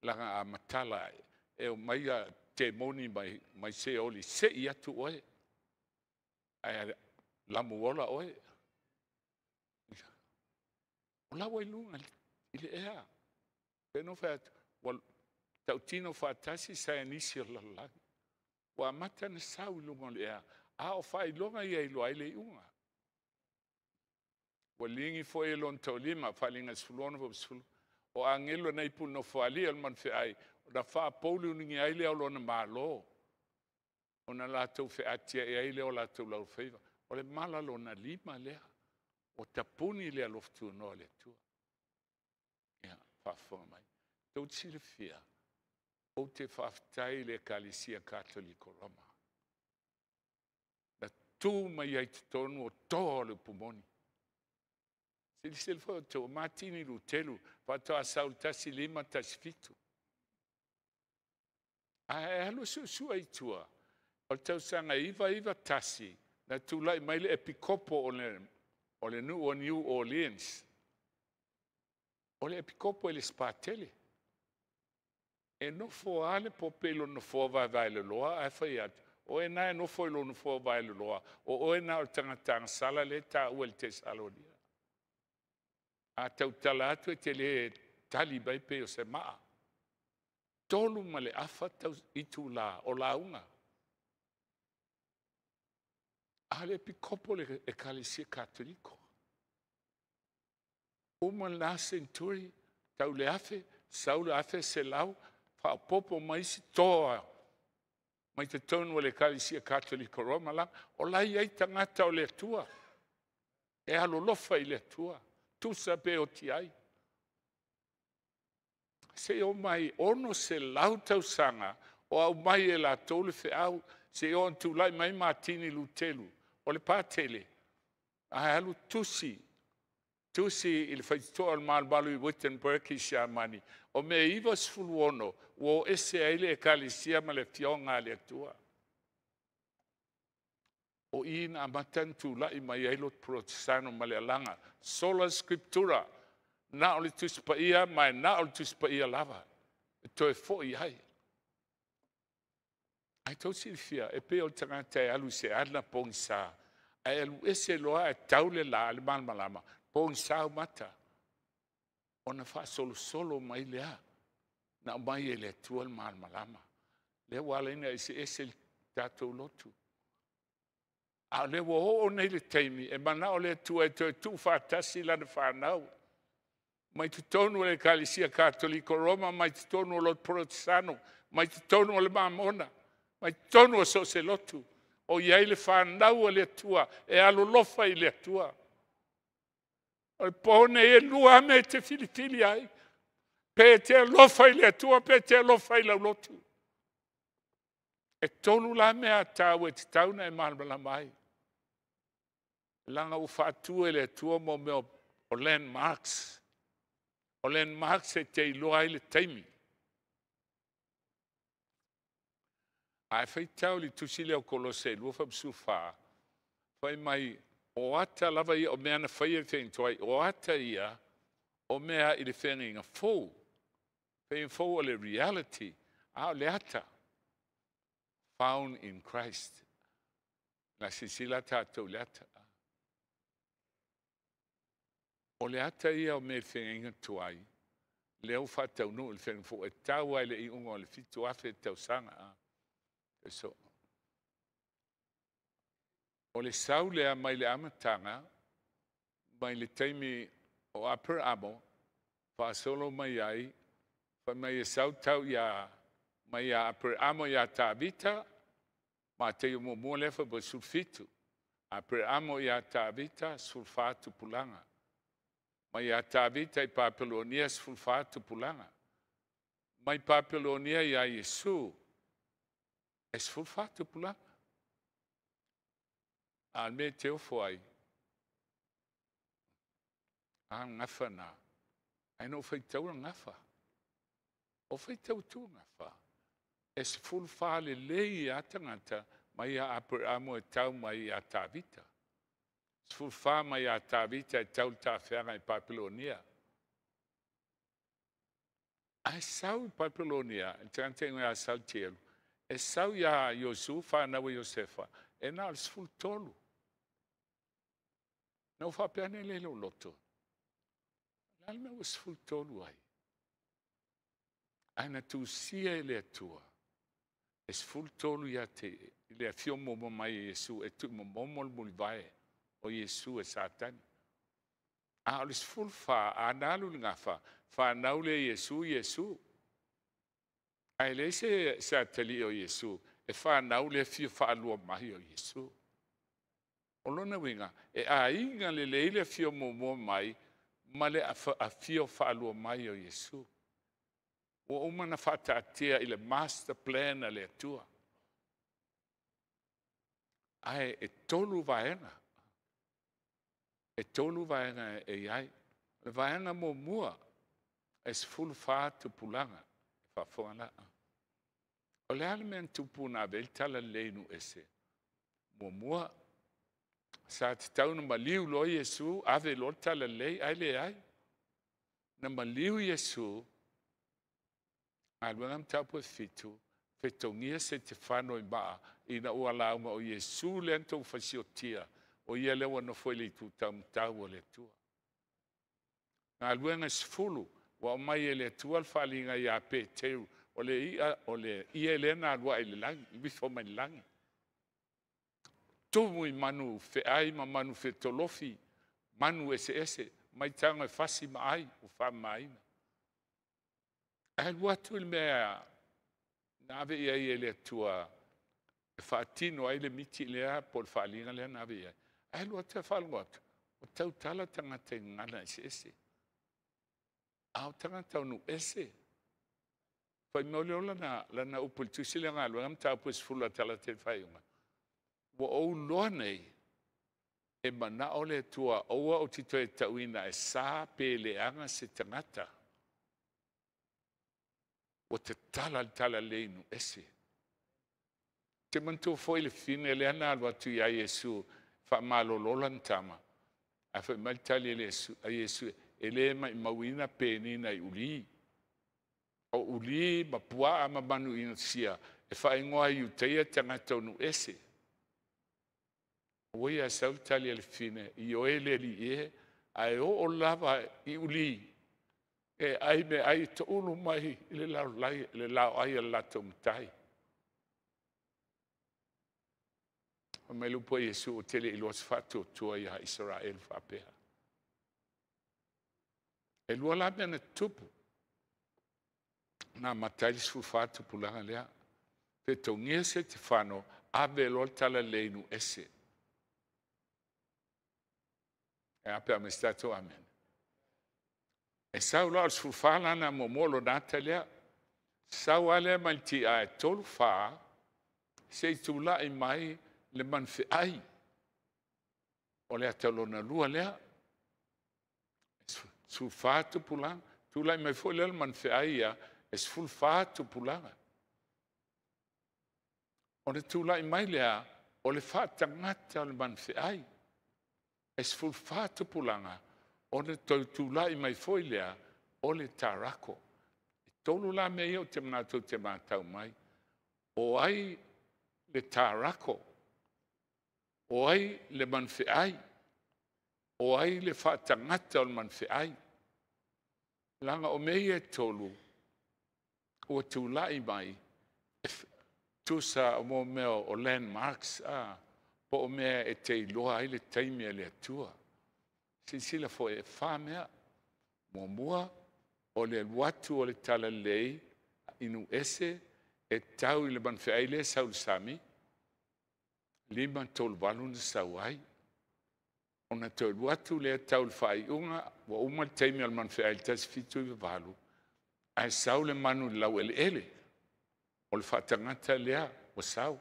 Speaker 7: laga a matala e o mai ia temoni mai Seoli, sei atu oe, ae lamu ola oe. O la ua i luga i le ea. Pe no fai atu, ua Tautino faatasi saienisi o le lalolagi. Ua amata ona sau i luga o le ea, a o faailoga ia e iloa ai le iuga. Ua ligi foi e lona toalima, Faaaliga 16 10, o agelu na ipu i le nofoalii o le manufeai, ona faapouliuligia ai lea o lona malo, ona latou featiai ai lea o latou laufaiva. O le mala lona lima lea, ua tapuni le alofa tunoa o le Atua. Ia, faafofoga mai. Tou te silafia, ou te faafetai i le Ekalesia Katoliko Roma, na tu mai ai i totonu o toa o le upu moni. Silasila foi outou, o Matini Lutelu faatoa sau i le 1517. Ae alu suesue i tua, o le tausaga 991, na tulai mai le epikopo o le nuu o New Orleans. O le epikopo e le Sapatele. E nofo lava le pope i lona nofoa vaevaeloloa ae fai atu, o oe na e nofo i lou nofoa vaeloloa, o oe na o le tagata agasala lea e taua i le Tesalonia. A tautala atu e te le tali mai pei o se maa. 3.5 itula o lauga. A o le epikopo o le Ekalesia Katoliko. Uma lena century, tau le 1000, sau le 1100, faaopoopo mai isi toa mai totonu o le Ekalesia Katoliko Roma la, o la e i ai tagata o le Atua, e alolofa i le Atua, tusa pe oti ai. Seia oo mai 600 tausaga o aumai e latou le feau, seia oo ina tulai mai Matini Lutelu, o le Patele, ae alu tusi, tusi i le faitotoa o le Malumalu i Wittenberg i Siamani, o mea 96 ua o ese ai le Ekalesia ma le Afioga a le Atua. O i na amata ona tulai mai ai lotu Porotesano ma le alaga Sola Scriptura, na o le Tusi Paia ma e na o le Tusi Paia lava e toe foi ai. Ae tou silafia, e pei o le tagata e alu i se ana pogisa, ae alu ese loa ae tau le la, le malamalama, pogisa ou mata. Ona faasolosolo mai lea, na aumai e le Atua le malamalama. Lea ua ala ai ona eseese le tatou lotu. A o lea ua oo nei le taimi e manao le Atua e toe tuufaatasi lana fanau mai totonu o le Ekalesia Katoliko Roma, mai totonu o lotu Porotesano, mai totonu o le Mamona, mai totonu o so o se lotu, o i ai le fanau a le Atua e alolofa i le Atua. O le po nei e lua mea e te filifili ai, pe te alofa i le Atua, pe te alofa i lau lotu. E tolu la mea taua e tatau ona e malamalama ai. Leaga ua faatu e le Atua mo mea o landmarks. O landmarks e te iloa ai le taimi. A e faitau i le tusi lea o Kolose 2:14, fai mai, o ata lava ia o mea na faia i le feagaiga tuai, o ata ia o mea i le feagaiga fou. Feagaiga fou o le reality, a o le ata, found in Christ. Na silasila tatou i le ata. O le ata ia o mea i le feagaiga tuai, lea ua faataunuu i le feagaiga fou, e tau lava i le iuga o le 7,000 tausaga. So, o le sau lea mai le amataga, mai le taimi o Aperamo, faasolo mai ai, fai mai e sau tau ia, mai ia Aperamo ia Tavita, Mateio muamua lea fai 17. Aperamo ia Tavita, 14 tupulaga. Mai ia Tavita i Papelonia, 14 tupulaga. Mai Papelonia ia Iesu, e 14 tupulaga. A le mea e te ofo ai, a gafa na, ae na ou faitaua gafa. O faitau atu gafa, e 14 lelei a tagata mai ia Aperamo e tau mai ia Tavita. 14 mai ia Tavita e tau le tafeaga i Papelonia. Ae sau i Papelonia, le tagata ia Saltielu, e sau ia Iosu, whanau e Iosefa, e na o le 13. Na o faapea nei le loto. La le mea ua 13 ai. Ae na tusia e le Atua, e 13 ia te i le afio muamua mai e Iesu e tuumomomo le mulivae o Iesu e Satani. A o le 14, a na alu i le gafa, fanau lea Iesu, Iesu. Ae leai se atalii o Iesu, e fanau le afio faalua mai o Iesu. O lona uiga, e aiga lelei le afio muamua mai ma le afio faalua mai o Iesu. Ua uma ona faataatia i le master plan a le Atua. Ae e 3 vaega. E 3 vaega e i ai. O le vaega muamua, e 14 tupulaga. E faafofoga la. O le a le mea na tupu na ave ai le talalelei i nuu ese? Muamua, sa tatau na maliu loa Iesu, ave loa le talalelei, ae leai. Na maliu Iesu, galuega mataupu e 7, fetogia Setefano i maa, ina ua lauga o Iesu lea na tou fasiotia, o ia lea ua nofo i le itu taumatau o le Atua. Galuega 10, ua aumai e le Atua le faaliga ia Peteru, o le ia, o le ie lea na alu ai i le lagi, ifo mai le lagi. Tumu i manu feai ma manu fetolofi, manu eseese, mai tago e fasi ma ai, ua faamamaina. Ae alu atu i le mea na ave i ai e le Atua e faatino ai le miti lea po o le faaliga lea na ave i ai. Ae alu atu e faalogo atu, o tautala tagata i gagana eseese. A o tagata o nuu ese. Fai mai o le ola lana upu i le tusi lea galuega mataupu e 10 talata i le faaiuga. Ua ou loa nei e manao le Atua aua ou te toe tauina e sa pe leaga se tagata. Ua tatala le talalelei i nuu ese. Te manatua foi le fine lea na alu atu ia Iesu faamalolo lana tama. Ae fai mai le tali a Iesu, e le maimauina penina i uli. O uli ma puaa ma manu inosia e faaigoa ai Iutaia tagata o nuu ese. Ua ia sau le tali a le fine, i oe le alii e, ae oo lava i uli, e ai me ai toulu mai i le laolai, le laoai a le latou matai. Fai mai le upu a Iesu, o te le iloa se faatuatua ia Isaraelu faapea. E lua la mea na tutupu. Na amata ai le 14 tupulaga lea. Fetogia Setefano, ave loa le talalelei i nuu ese. E a pe a me se tatou amen. E sau loa o le 14 lana muamua lona ata lea. Sau lava lea mai le tia e 3 4, se i tulai mai le manufeai. O le ata lona lua lea. 14 tupulaga. Tulai mai foi lea le manufeai ia, e 14 tupulaga. O le tulai mai lea, o le faatagata o le manufeai. E 14 tupulaga, o le tulai mai foi lea, o le tarako. E 3 la mea ia o te manatu te matau mai. O ai le tarako? O ai le manufeai? O ai le faatagata o le manufeai? Laga o mea ia e 3, ua tulai mai, tusa o mo mea o landmarks, po o mea e te iloa ai le taimi a le Atua. Silasila foi e 4 mea. Muamua, o le alu atu o le talalelei i nuu ese e tau i le manufeai lea sau i le sami, 5 3 8 na sau ai. Ona toe alu atu lea tau i le faaiuga, ua uma le taimi o le manufeai i le 1798, ae sau le manu i le laueleele. O le faatagata lea ua sau.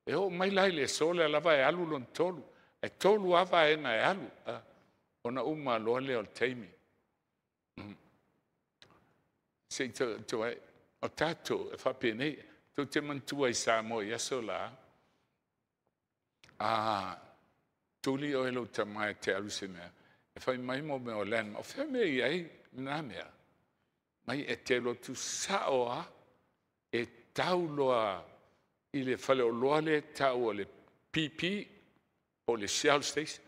Speaker 7: E oo mai la i le aso lea lava e alu lona 3. E 3 lava vaega e alu, ona uma loa lea o le taimi. Se i toe, o tatou e faapenei, tou te manatua i Samoa i aso la, tuli oe lou tama e te alu se mea, e fai mai mo mea o landmark, o fea mea i ai nā mea? Mai e te lotu sao a, e tau loa i le faleoloa le tau o le PP, o le Shell Station,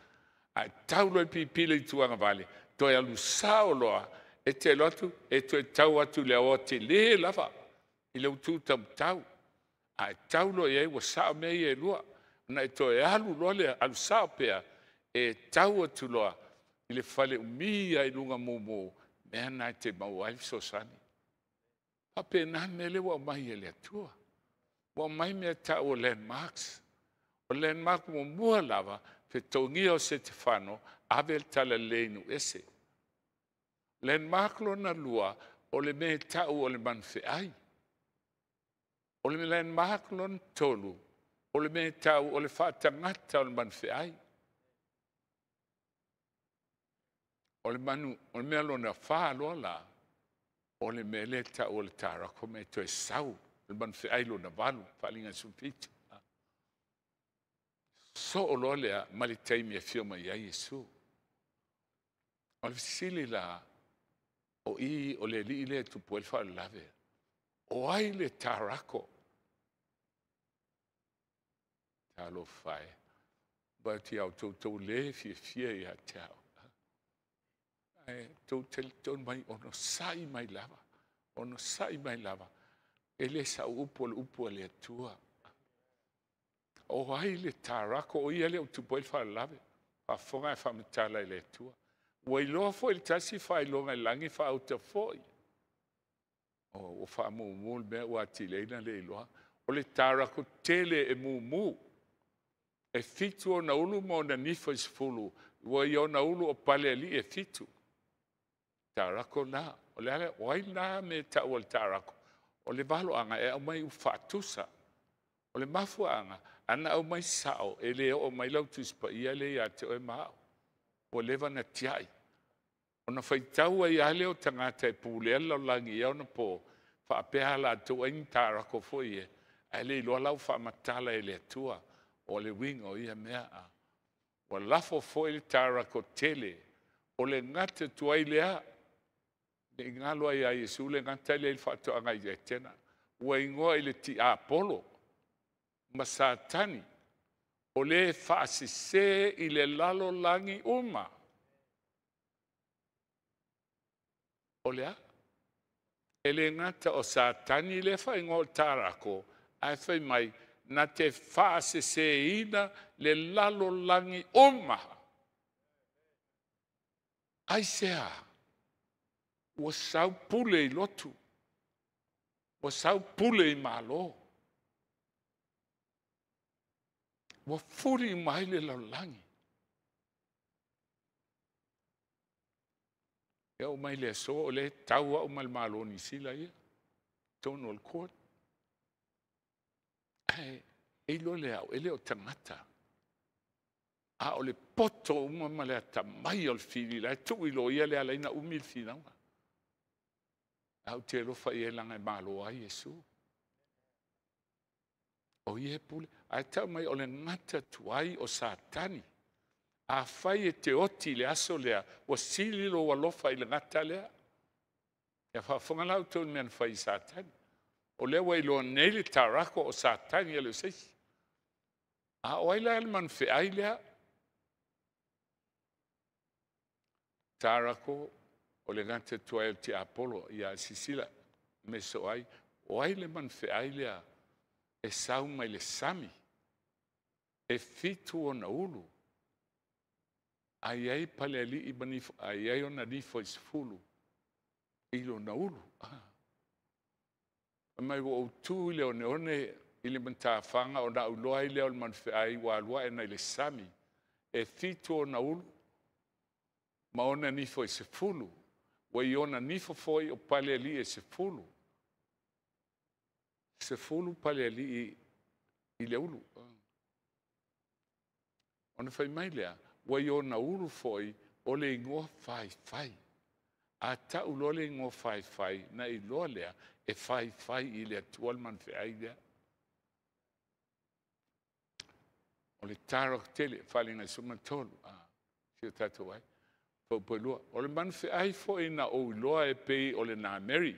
Speaker 7: ae tau loa i PP le ituaga vale, toe alu sao loa, E te alu atu, e toe tau atu i le aoatetele lava, i le utu taumatau. A e tau loa i ai ua sao mea ia e lua. Ona e toe alu loa lea, alu sao pea, e tau atu loa i le faleumi lava i luga mumu, mea lena e te maua ai le fesoasoani. E faapena le mea lea ua aumai e le Atua. Ua aumai mea e tau o landmarks. O le landmark muamua lava, fetogia o Setefano, ave le talalelei i nuu ese. Landmark lona lua, o le mea e tau o le manufeai. O le landmark lona tolu, o le mea e tau o le faatagata o le manufeai. O le, manu, o le mea lona fa loa la, o le mea lea e tau o le tarako me toe sau, le manufeai lona valu, faaaliga 17. Soo loa lea ma le taimi e afio mai ai Iesu. O le fesili la, o i o le alii lea e tupu ai le faalavelave. O ai le tarako? Talofa e. Vaai atu ia outou, tou le fiafia ia te au. Ae tou talitonu mai, onosai mai lava, onosai mai lava. E le sau upu o le upu a le Atua. O ai le tarako, o ia lea ua tupu ai le faalavelave. Faafofoga ae faamatala i le Atua. Ua iloa foi le tasi faailoga i lagi faauta foi. O, ua faamumu le mea ua atili ai ona le iloa. O le tarako tele e mumu. E 7 ona ulu ma ona nifo e 10. Ua i ona ulu o palealii e 7. Tarako na. O le ala, o ai na me tau o le tarako? O le valoaga e aumai u faatusa. O le mafuaaga, ana aumai sao, e le oo mai lau Tusi Paia lea ia te oe ma au. Ua leva na tiai. Ona faitau ai lava lea o tagata e pulea le lalolagi i ona po, faapea a latou ai ni tarako foi e, ae le iloa la ua faamatala e le Atua o le uiga o ia mea. Ua lafo foi le tarako tele, o le gata tuai lea, ne i galo ai ia Iesu le gata lea i le faatoaga i Etena. Ua igoa i le tiapolo ma Satani, o le faasese i le lalolagi uma. O le a? E le gata o Satani lea faaigoa o le tarako, ae fai mai, na te faaseseina le lalolagi uma. Aisea? Ua sau pule i lotu. Ua sau pule i Malo. Ua fuli uma ai le lalolagi. E oo mai le aso o lea e tau au ma le Malo o Niu Sila ia, totonu o le court. Ae e iloa le au, e le o tagata. A o le poto uma ma le atamai o le fili, la e tuu i loia le ala ai na umi le finauga. A ou te alofa i ai leaga e malo ai Iesu. O ia e pule. Ae tau mai o le gata tuai o Satani. Afai e te oti i le aso lea, ua sili lou alofa i le gata lea. Ia faafofoga la outou i le mea na fai i Satani. O lea ua iloa nei le tarako o Satani e le o se isi. A o ai la le manufeai lea? Tarako o le gata tuai o le tiapolo. Ia silasila me so ai. O ai le manufeai lea e sau mai le sami? E 7 ona ulu. Ai ai palealii ma nifo, ai ai ona nifo i 10 i lona ulu. Mai ua ou tu i le oneone i le matafaga o na uloa ai lea o le manufeai ua alua e nai le sami. E 7 ona ulu ma ona nifo e 10. Ua i ona nifo foi o palealii e 10. 10 palealii i le ulu. Ona fai mai lea, ua i ona ulu foi o le igoa faifai. A tau loa le igoa faifai, na iloa lea e faifai i le Atua le manufeai lea. O le tarako tele, faaaliga 13, si o tatou ai. Paupau O le manufeai foi na ou iloa e pei o le nameri,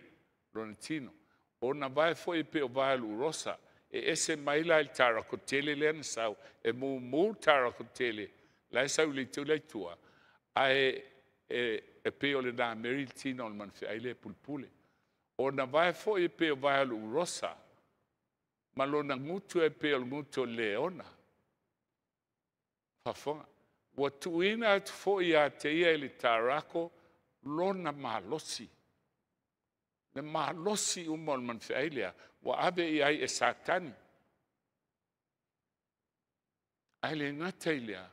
Speaker 7: lona tino. O na vae foi e pei o vae lurosa, e ese mai la i le tarako tele lea na sau, e mumu le tarako tele, la e sau i le itu la i tua, ae e pei o le nameri le tino o le manufeai lea e pulepule. Ona vae foi e pei o vae o le urosa, ma lona gutu e pei o le gutu o le leona. Faafofoga. Ua tuuina atu foi ia te ia e le tarako lona malosi. Le malosi uma o le manufeai lea, ua ave i ai e Satani. Ae le gata i lea,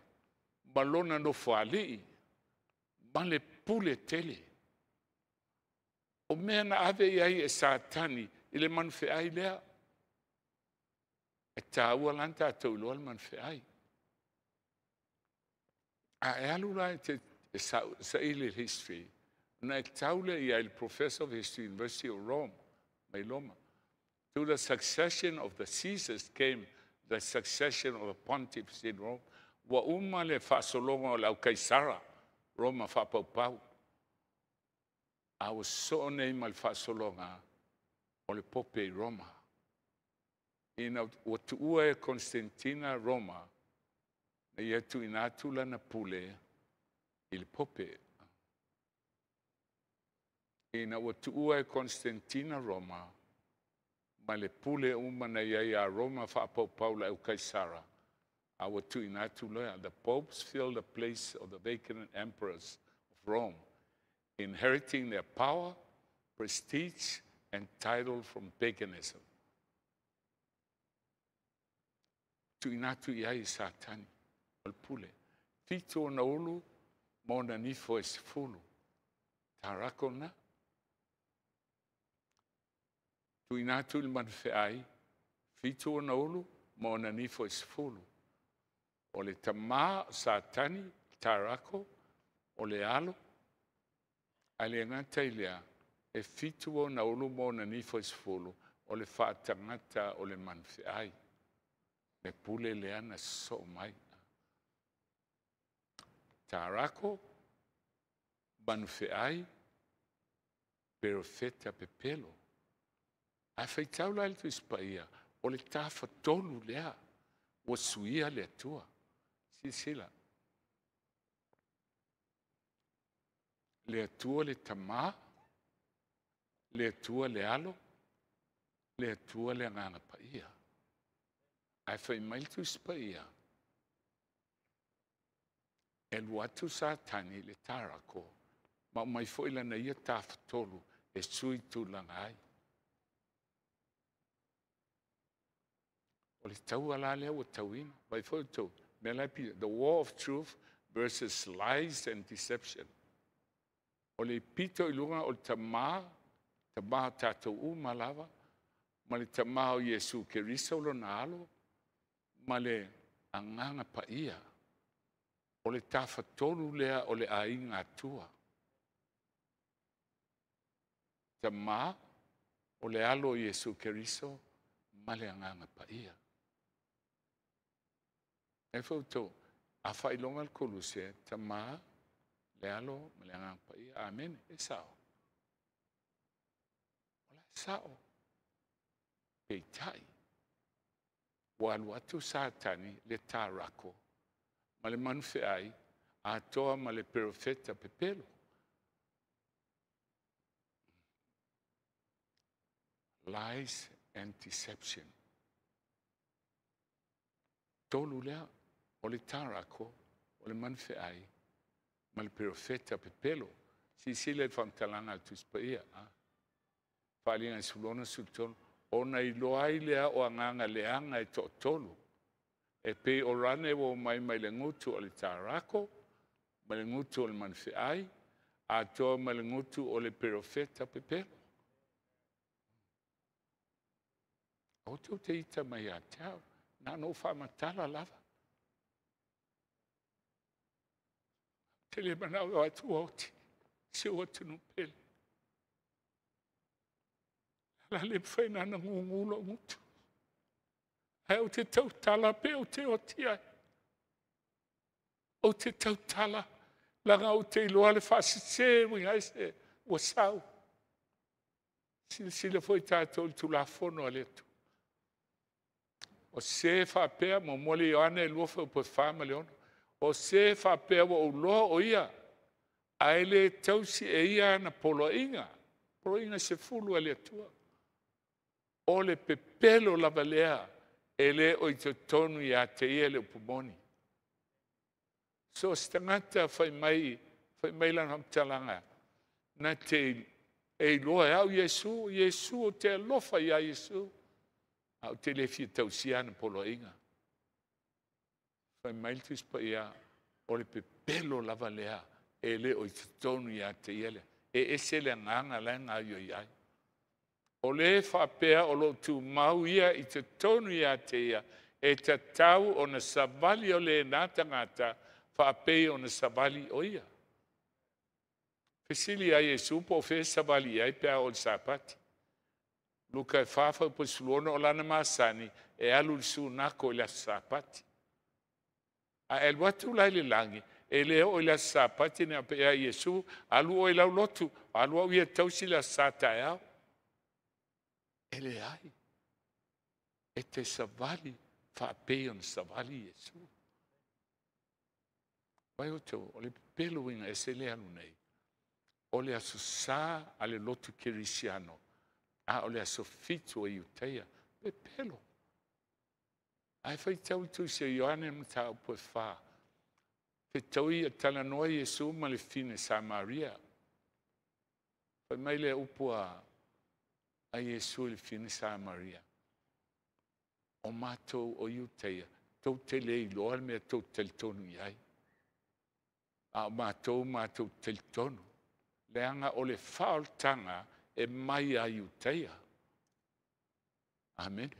Speaker 7: ma lona nofoalii, ma le pule tele. O mea na ave i ai e Satani i le manufeai lea. E taua la ona tatou iloa le manufeai. A e alu la e te saili le history, na e tau lea i ai le Professor of History, University of Rome, mai Roma. To the succession of the Caesars came the succession of the pontiffs in Rome. Ua uma le faasologa o le au Kaisara, Roma faapaupau. A ua sosoo nei ma le faasologa o le Pope i Roma. Ina ua tuua e Constantina Roma, na ia tuuina atu lana pule i le Pope. Ina ua tuua e Constantina Roma, ma le pule uma na i ai a Roma faapaupau le au Kaisara, a ua tuuina atu lea. The popes fill the place of the vacant emperors of Rome, inheriting their power, prestige, and title from paganism. Tuuina atu i ai e Satani, o le pule. 7 ona ulu ma ona nifo e 10. Tarako na. Tuuina atu i le manufeai, 7 ona ulu ma ona nifo e 10. O le tamā Satani, tarako, o le alo, a le gata i lea, e 7 ona ulu ma ona nifo e 10, o le faatagata o le manufeai. Le pule lea na sosoo mai. Tarako, manufeai, perofeta pepelo. Ae faitau la i le Tusi Paia, o le tafatolu lea, ua suia le Atua. Silasila. Le Atua le Tamā, le Atua le Alo, le Atua le Agaga Paia. Ae fai mai le Tusi Paia, e alu atu Satani le tarako, ma aumai foi lana ia tafatolu e sui tulaga ai. O le taua la lea ua tauina. Vai foi outou, mea la e pito, the war of truth versus lies and deception. O le pito i luga o le tamā, tamā o tatou uma lava, ma le tamā o Iesu Keriso lona alo, ma le Agaga Paia. O le tafatolu lea o le aiga Atua. Tamā, o le alo o Iesu Keriso, ma le Agaga Paia. E foi outou, a faailoga le Koluse, tamā, le alo, ma le Agaga Paia. Amene, e sao. O la e sao. Peitai, ua alu atu Satani le tarako, ma le manufeai, atoa ma le perofeta pepelo. Lies and deception. Tolu lea, o le tarako, o le manufeai, ma le perofeta pepelo. Silasila i le faamatalaga a le Tusi Paia. Faaaliga i 16 13, ona iloa ai lea o agaga leaga e toatolu, e pei o rane ua omai mai le gutu o le tarako, ma le gutu o le manufeai, atoa ma le gutu o le perofeta pepelo. Aua tou te ita mai ia te au, na ona ou faamatala lava. Ou te le manao e o atu ua oti, si ou atunuu pele. La le mafai na ana gugu lou gutu. Ae ou te tautala pe ou te oti ai. Ou te tautala, laga ou te iloa le faasese uiga ai se ua sau. Silasila foi tatou i le Tulafono a le Atua. O se faapea, muamua le Ioane 2 fuaiupu e 4 ma le 6. O se faapea ua ou iloa o ia, Ae le tausi e ia ana poloaiga, poloaiga 10 a le Atua. O le pepelo lava lea e le o i totonu ia te ia le upu moni. So o se tagata fai mai lana faamatalaga, na te e iloa e au Iesu, Iesu ou te alofa ia Iesu, a ou te le fia tausia ana poloaiga. Fai mai le Tusi Paia, o le pepelo lava lea e le o i totonu ia te ia lea. E ese le agaga la e gaoioi ai. O le faapea o lo o tumau ia i totonu ia te ia, e tatau ona savali o lena tagata faapei ona savali o ia. Fesili ai Iesu po o fea savali ai pe a o le Sapati. Luka 4:16 o lana masani e alu le sunako i le aso Sapati. A e alu atu la i le lagi, e le oo i le aso Sapati ne pe ia Iesu, alu oe i lau lotu, alu au ia tausi le aso Sa taeao. E leai. E te savali faapei ona savali Iesu. Vai o tau, o le pepelo uiga ese le alu nei. O le aso Sa a le lotu kerisiano, a o le aso 7 o Iutaia, pepelo. Ae faitau i tusi o Ioane mataupu e 4. Fetaui e talanoa Iesu ma le fine Samaria. Fai mai le upu a Iesu i le fine Samaria. O mātou o Iutaia, tou te le iloa le mea tou talitonu i ai. A o mātou, mātou talitonu. Leaga o le faaolataga e mai a Iutaia. Amen.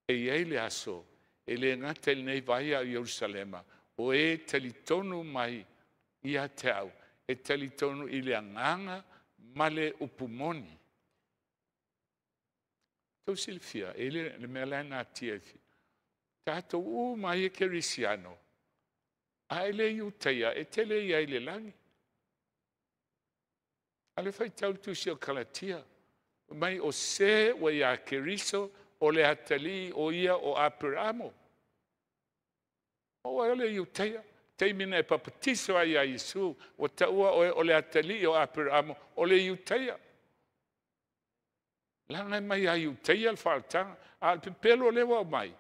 Speaker 7: E iai le aso, e le gata i lenei vai a Ierusalema, o e talitonu mai ia te au, e talitonu i le agaga ma le upu moni. Tau silafia, e le mea la e natia i fia. Tātou uma ia kerisiano, a e le Iutaia, e tele ia i le lagi. A le faitau tusi o Kalatia, mai o se ua ia Keriso, o le atalii o ia o Aperamo. O le Iutaia, teimina e papatiso ai ia Iesu, o taua oe o le atalii o Aperamo, o le Iutaia. Langa mai a Iutaia le faaletaga, a le pepelo le wau mai.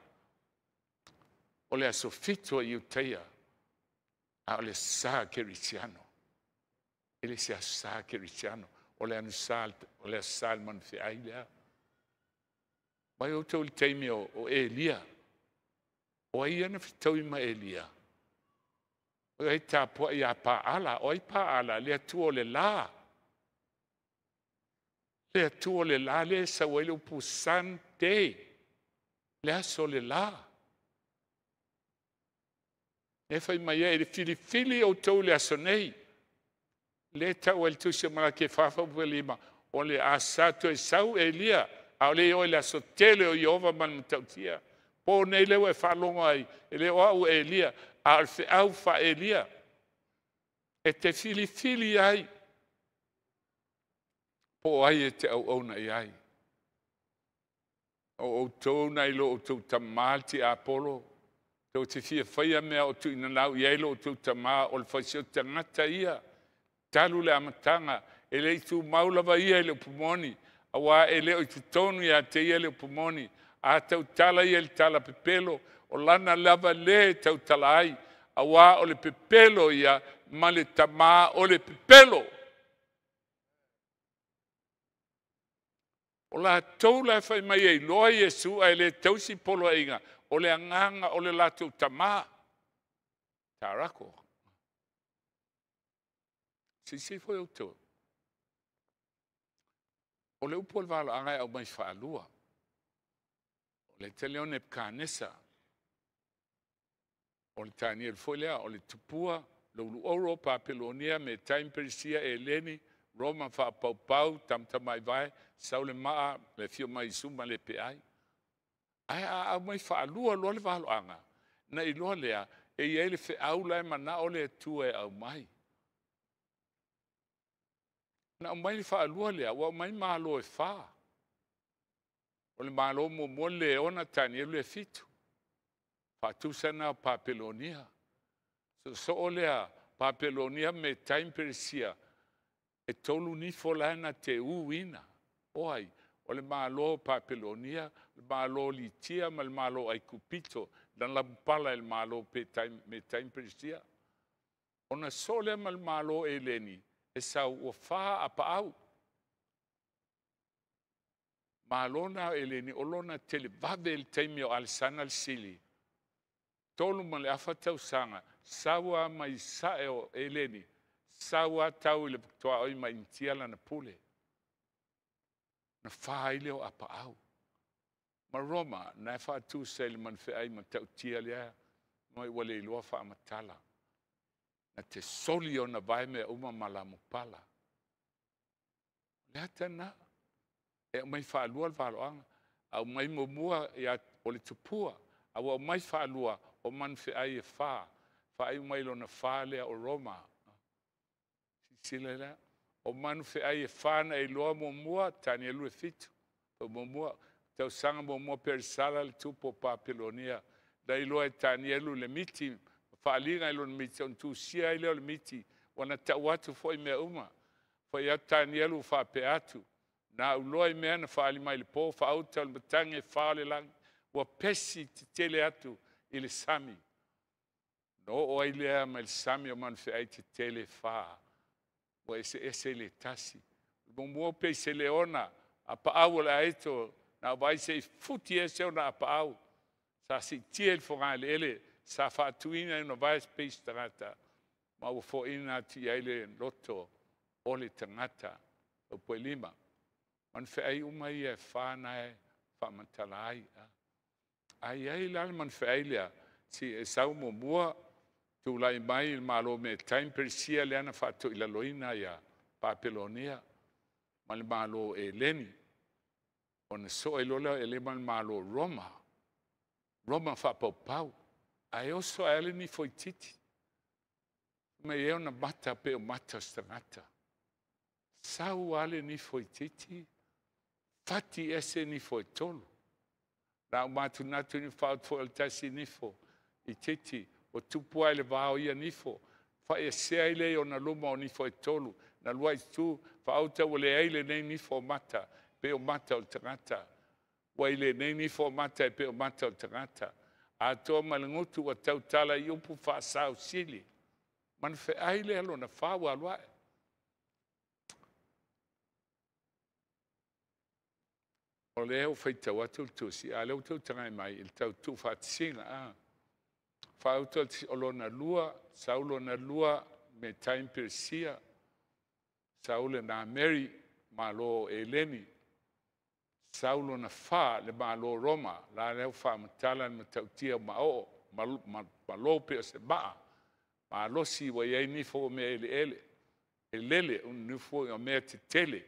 Speaker 7: O le aso 7 o Iutaia, a o le sa kerisiano. E le se aso sa kerisiano, o le aso sa le manufeai lea. Mai o tau le teimi o Elia. O ai ana fitaui ma Elia. O ai tāpua i a Paala. O ai Paala, le atua o le la. Le atua o le la, le sau ai le upu Sunday. Le aso le la. E fai mai e le filifili o tau le aso nei. Le tau ai le tusi o Malaki 4:5. O le asato e sau Elia. A o le o le aso tele o Iova ma le matautia. Po nei leo e faalogo ai, e le o au Elia, a o le feau fa Elia. E te filifili ai, po ai e te auauna i ai. O outou nai lo outou tamā le tiapolo, tou te fia faia mea o tuuina lau i ai lo outou tamā, o le faisio tagata ia, talu le amataga, e le i tumau lava ia i le upu moni, aua e le o i totonu ia te ia le upu moni, a tautala ia le tala pepelo, o lana lava le tautala ai, aua o le pepelo ia ma le tamā o le pepelo. O la tou la fai mai e iloa Iesu ae le tausi poloaiga, o le agaga o le latou tamā. Tarako. Sisi foi outou. O le upu o le valoaga e au mai faalua. O le tele o Nebuchadnezzar. O le Tanielu foi lea, o le tupua, loulu oro, Papelonia, me taim Perisia, Eleni, Roma, whaapaupau, tamtamai vai, saule maa, le fio mai suma le pe ai. Ai a au mai whaalua loa le valoaga. Na iloa lea, e iai le feau la e mana o le atua e au mai. Na au mai le whaalua lea, ua au mai malo e wha. O le malo mo le ona Tanielu e 7. Whaatusana o Papelonia. So o lea, Papelonia me taim Peresia, e tolu nifo lana te uina. Oi, o le malo Papelonia, le malo Litia ma le malo Aikupito, na lampala el malo pe taim, me taim Peresia. Ona sole ma le malo Eleni, e sau ua wha a paau. Malona Eleni, o lona tele vave el taimi o Alessana le sili. Tolu ma le afa tausaga, saua mai sae o Eleni, saua tau i le toa oi mai intia lana pule. Na whaile o apa au. Ma Roma, na whaatu sa le manwheai ma tautia lea, mai wale iloa wha amatala. Na te soli o na vai mea uma malamupala. Le ata na, e mai whaalua le whaloanga, au mai momua ia o le tupua, au au mai whaalua o manwheai e wha, whaai mai lona wha lea o Roma. Sisila lea, o manwheai e wha na e loa momua, tani e fitu. O momua, tausaga momua perisala le tupu o Papelonia. Na iloa e Tanielu le miti, whaaliga i lona miti, on tusia i leo le miti, wana tau atu foi mea uma. Foi atu Tanielu whaapea atu. Na uloa i mea na whaali mai le pō, whaauta o le matangi e wha o le langi, ua pesi te tele atu i le sami. No o ai lea mai le sami o manwheai te tele wha. Ua ese ese le tasi. Mo pe se leona, a paau o le aeto, na vai se i futi ese o na a paau. Sa si tia il fonga le ele, sa whaatuina i no vai space tangata. Ma ua foina atu i aile loto o le tangata o poe lima. Manwheai uma ia e whāna e whaamantala ai. Ai ai la le manwheai lea, si e sau mo mua, tūlai mai il malo me taim Persia le ana whaato i laloina ia Papelonia, ma le malo e leni. Ona so e lola e le ma le malo Roma. Roma whapaupau. Ai oso a ele ni foititi. Me e ona mata pe o mata o stangata. Sau ale ni foititi, fati ese ni foitolu. Na umatu natu ni whaut fo el tasi nifo. I titi, o tupu ai le vao ia nifo. Wha e sea ile o na luma o nifo e tolu. Na lua i tu, whaauta o le eile nei nifo o mata, pe o mata o le tangata. Wa ile nei nifo o mata e pe o mata o le tangata. A toa malangutu wa tautala i upu whaasau sili. Manwhe aile alo na whawa alwae. O lea o whaitau atu le tusi, a leo tau tangai mai, il tau tu whaatisinga. Whaauta o lona lua, sau lona lua me taim Persia, sau le nā Mary, malo Eleni, sau lona wha le malo Roma, la leo wha matala le matautia mao, malo pe o se maa, malosi wa iai nifo o mea ele ele, elele, un nifo o mea te tele,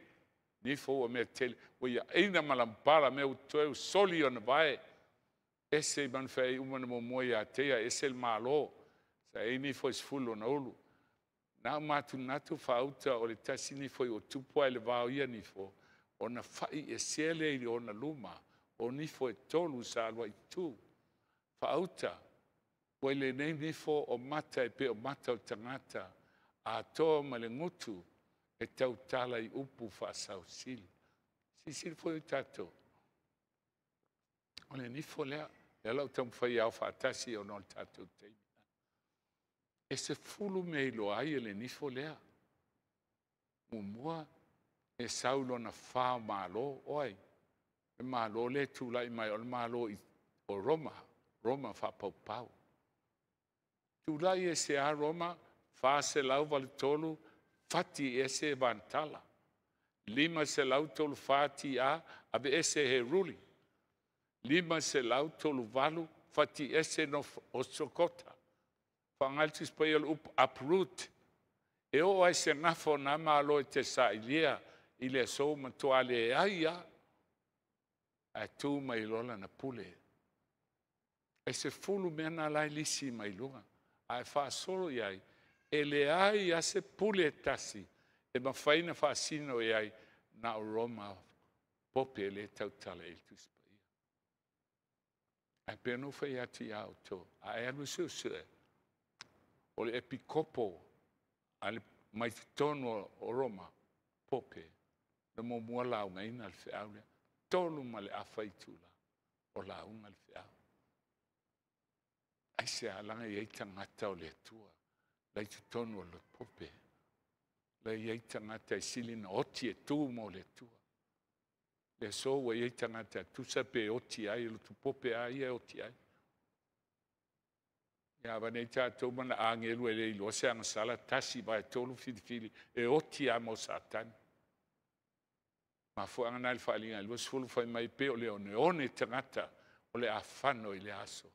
Speaker 7: nifo o mea tele, wa ia eina malampala mea utoe u soli o na vae, ese i manwhai umana mo moe ia tea, ese le malo, sa e nifo i sefulu na ulu. Nā mātu natu whaauta o le tasi nifo i o tupua i le vao ia nifo, o na whai e sele i ona luma, o nifo e tolu sa alua i tū. Whaauta, o le nei nifo o mata e pe o mata o tangata, a toa ma le ngutu e tautala i upu whaasausili. Sisili foi o tātou. O le nifo lea, le lau taumawhai au whaatasi o no le tātou teimi. E se fulu me iloa ai e le nifo lea. Mumua e sau lona whao malo, oi. Le malo le tūlai mai o le malo i, o Roma, Roma whapaupau. Tūlai e se a Roma, wha se lau tolu, fati e se vantala. Lima se lau tolu whati a, abe ese he ruli. Lima se lau tolu valu, fati ese no o sokota. Whangaltus pai o up uproot. E o ai se ngafo nā malo e te sa ilia, i le so matua le ai a, a tū mai lola na pule. E se fulu mea nā lai lisi mai lunga. A e whaasolo iai, e le ai a se pule tasi, e mawhaina whaasino e ai, nā o Roma pope le tautala i tusi paia. Ai pēnu whai atu i au tō, a e alu su e, o le epikopo A le mai totonu o Roma, Pope, na muamua laugaina le feau lea. 3.5 itula o lauga le feau. Ai se alaga i ai tagata o le Atua, lai totonu o le Pope. Lai i ai tagata e sili na oti e tū mo le Atua. Le aso ua i ai tagata e tusa pe oti ai, lotu pope a ia e oti ai. Ia ava nei tātou mana āngelu e le iloa se agasala tasi vai tolu filifili e oti a mo Satani. Mafuanga na le whaelinga i 20 whai mai pe o le one one tagata o le afano i le aso.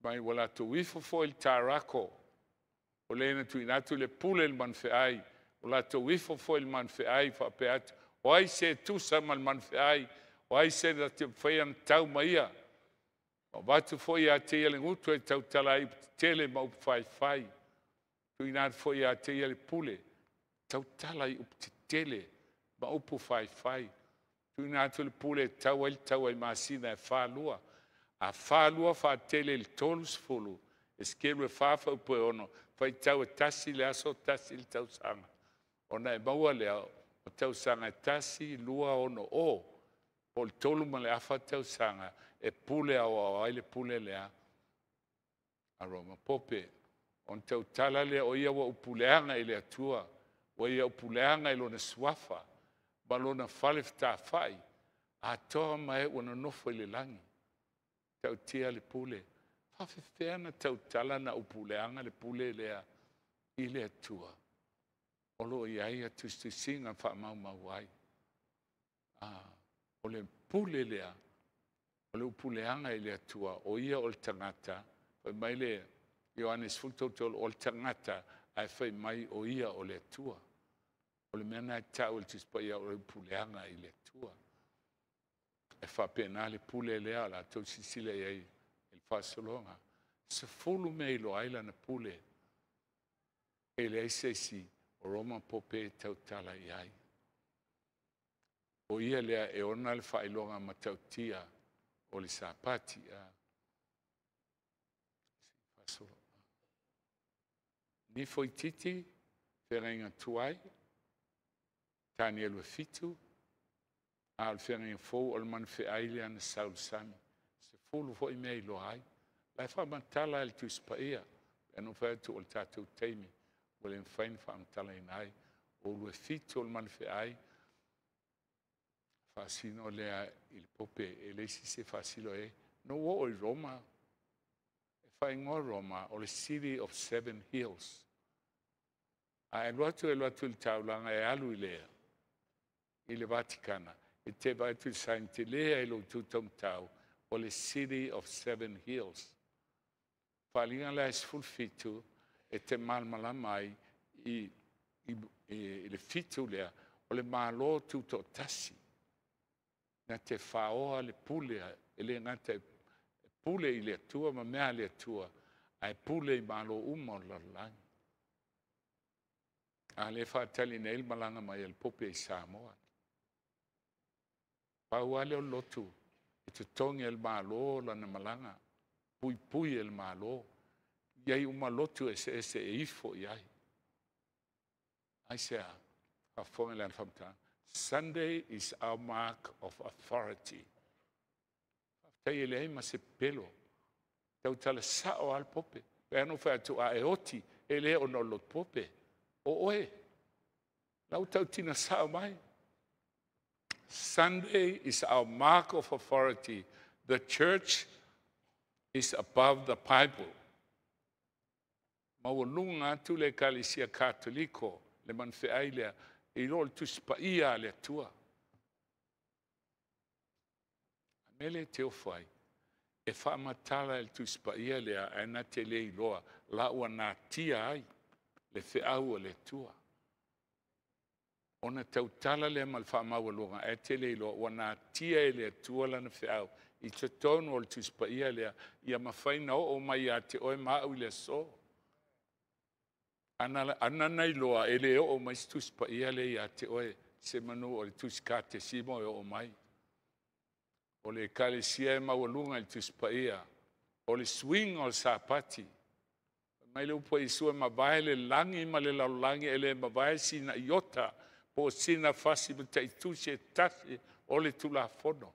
Speaker 7: Mai wala tu ifo fo il tarako o le na tuina atu le pule le manfeai o la tu ifo fo il manfeai wha pe atu o ai se tusa ma le manfeai o ai se da te whai tau maia. O watu fo ia te ia le ngutu e tautala i tele ma upu whai whai. Tuina atu fo ia te ia le pule tautala i upu tele ma upu whai whai. Tuina atu le pule tau ai tau ai masina e whālua. A whālua whātele le 30, e skelu e whāwha upu e ono, whai tau e tasi le aso, tasi le tausanga. Ona e maua lea, o tausanga e tasi, lua ono o, o le tolu ma le afa tausanga, e pule au au ai le pule lea. A Roma Pope, on tautala lea o ia wa upuleanga i le atua, o ia upuleanga i lona suafa, ma lona fale whai, a toa mai ua nofo i le langi. Tautia le pule. Whawhewhea na tautala na upuleanga le pule lea i le atua. O lo ia ia tustusinga wha mau mau ai. O le pule lea, o le upuleanga i le atua, o ia o le tangata, whai mai le Ioannes fultotol o le tangata, ai whai mai o ia o le atua. O le mea nai tau le tuspa ia o le upuleanga i le atua. E whapena le pule lea la tau sisila i ai le whasolonga. Se fulu mea ilo aila na pule e le aisesi o Roma Pope tautala i ai. O ia lea e ona le whailonga matautia o le sapati a. Ni foititi, whengainga tuai, Tanielu 7, a o le whengainga fōu o le manufeai lea na saul sami. Se fulu fo i mea i loa ai. Lai whamatala le tuspaia. E no whai atu o le tātou teimi. O le mwhain whamatala ina ai. O lue 7 o le manufeai. Whaasino lea i le pope. E leisi se whaasilo e. No o i Roma. E whaingoa Roma o le City of Seven Hills. A e luatu le taulanga e alu i lea. I le Vatikana. E te vai tu sain te lea i lo tūtau o le City of Seven Hills. Whalinga lea 17 e te malmalama ai i le fitu lea o le malo tūtau tasi. Na te whaoa le pule e le ngata e pule i le atua ma mea le atua a e pule i malo uma o lalani. A le whaatali nei le malanga mai el pope i Samoa. Pau ale o lotu, e te tongi el malo lana malanga, pui pui el malo, iai uma lotu e se ese e ifo iai. Ai sea, a whafonga le anwhamtanga, Sunday is our mark of authority. Whaftai ele ai ma se pelo, tau tala sao al pope, pe anu whai atu a e oti, e le o no lot pope, o oe, lau tau tina sao mai. Sunday is our mark of authority. The church is above the Bible. Maualunga atu le Ekalesia Katoliko, le manufeai lea, i lo le tuspaia le atua. A mele te ofai, e whaamatala le tuspaia lea, e na te le iloa, la ua natia ai, le feau o le atua. Ona tautala lea ma le whaamaualunga, e te le iloa, ua natia e le atua lana feau, i te tonu o le tuspaia lea, ia mawhaina o o mai a te oe maau i le aso. Ana nei loa, e le o mai se tuspaia le ia te oe, se manu o le tusikate simo e o mai. O le ekalesia e maualunga i le tuspaia, o le swing o le sapati. Mai le upu a Iesu e mavae le lagi ma le lalolagi e le mavae sina iota po o sina fasi mataitusi e tasi o le Tulafono.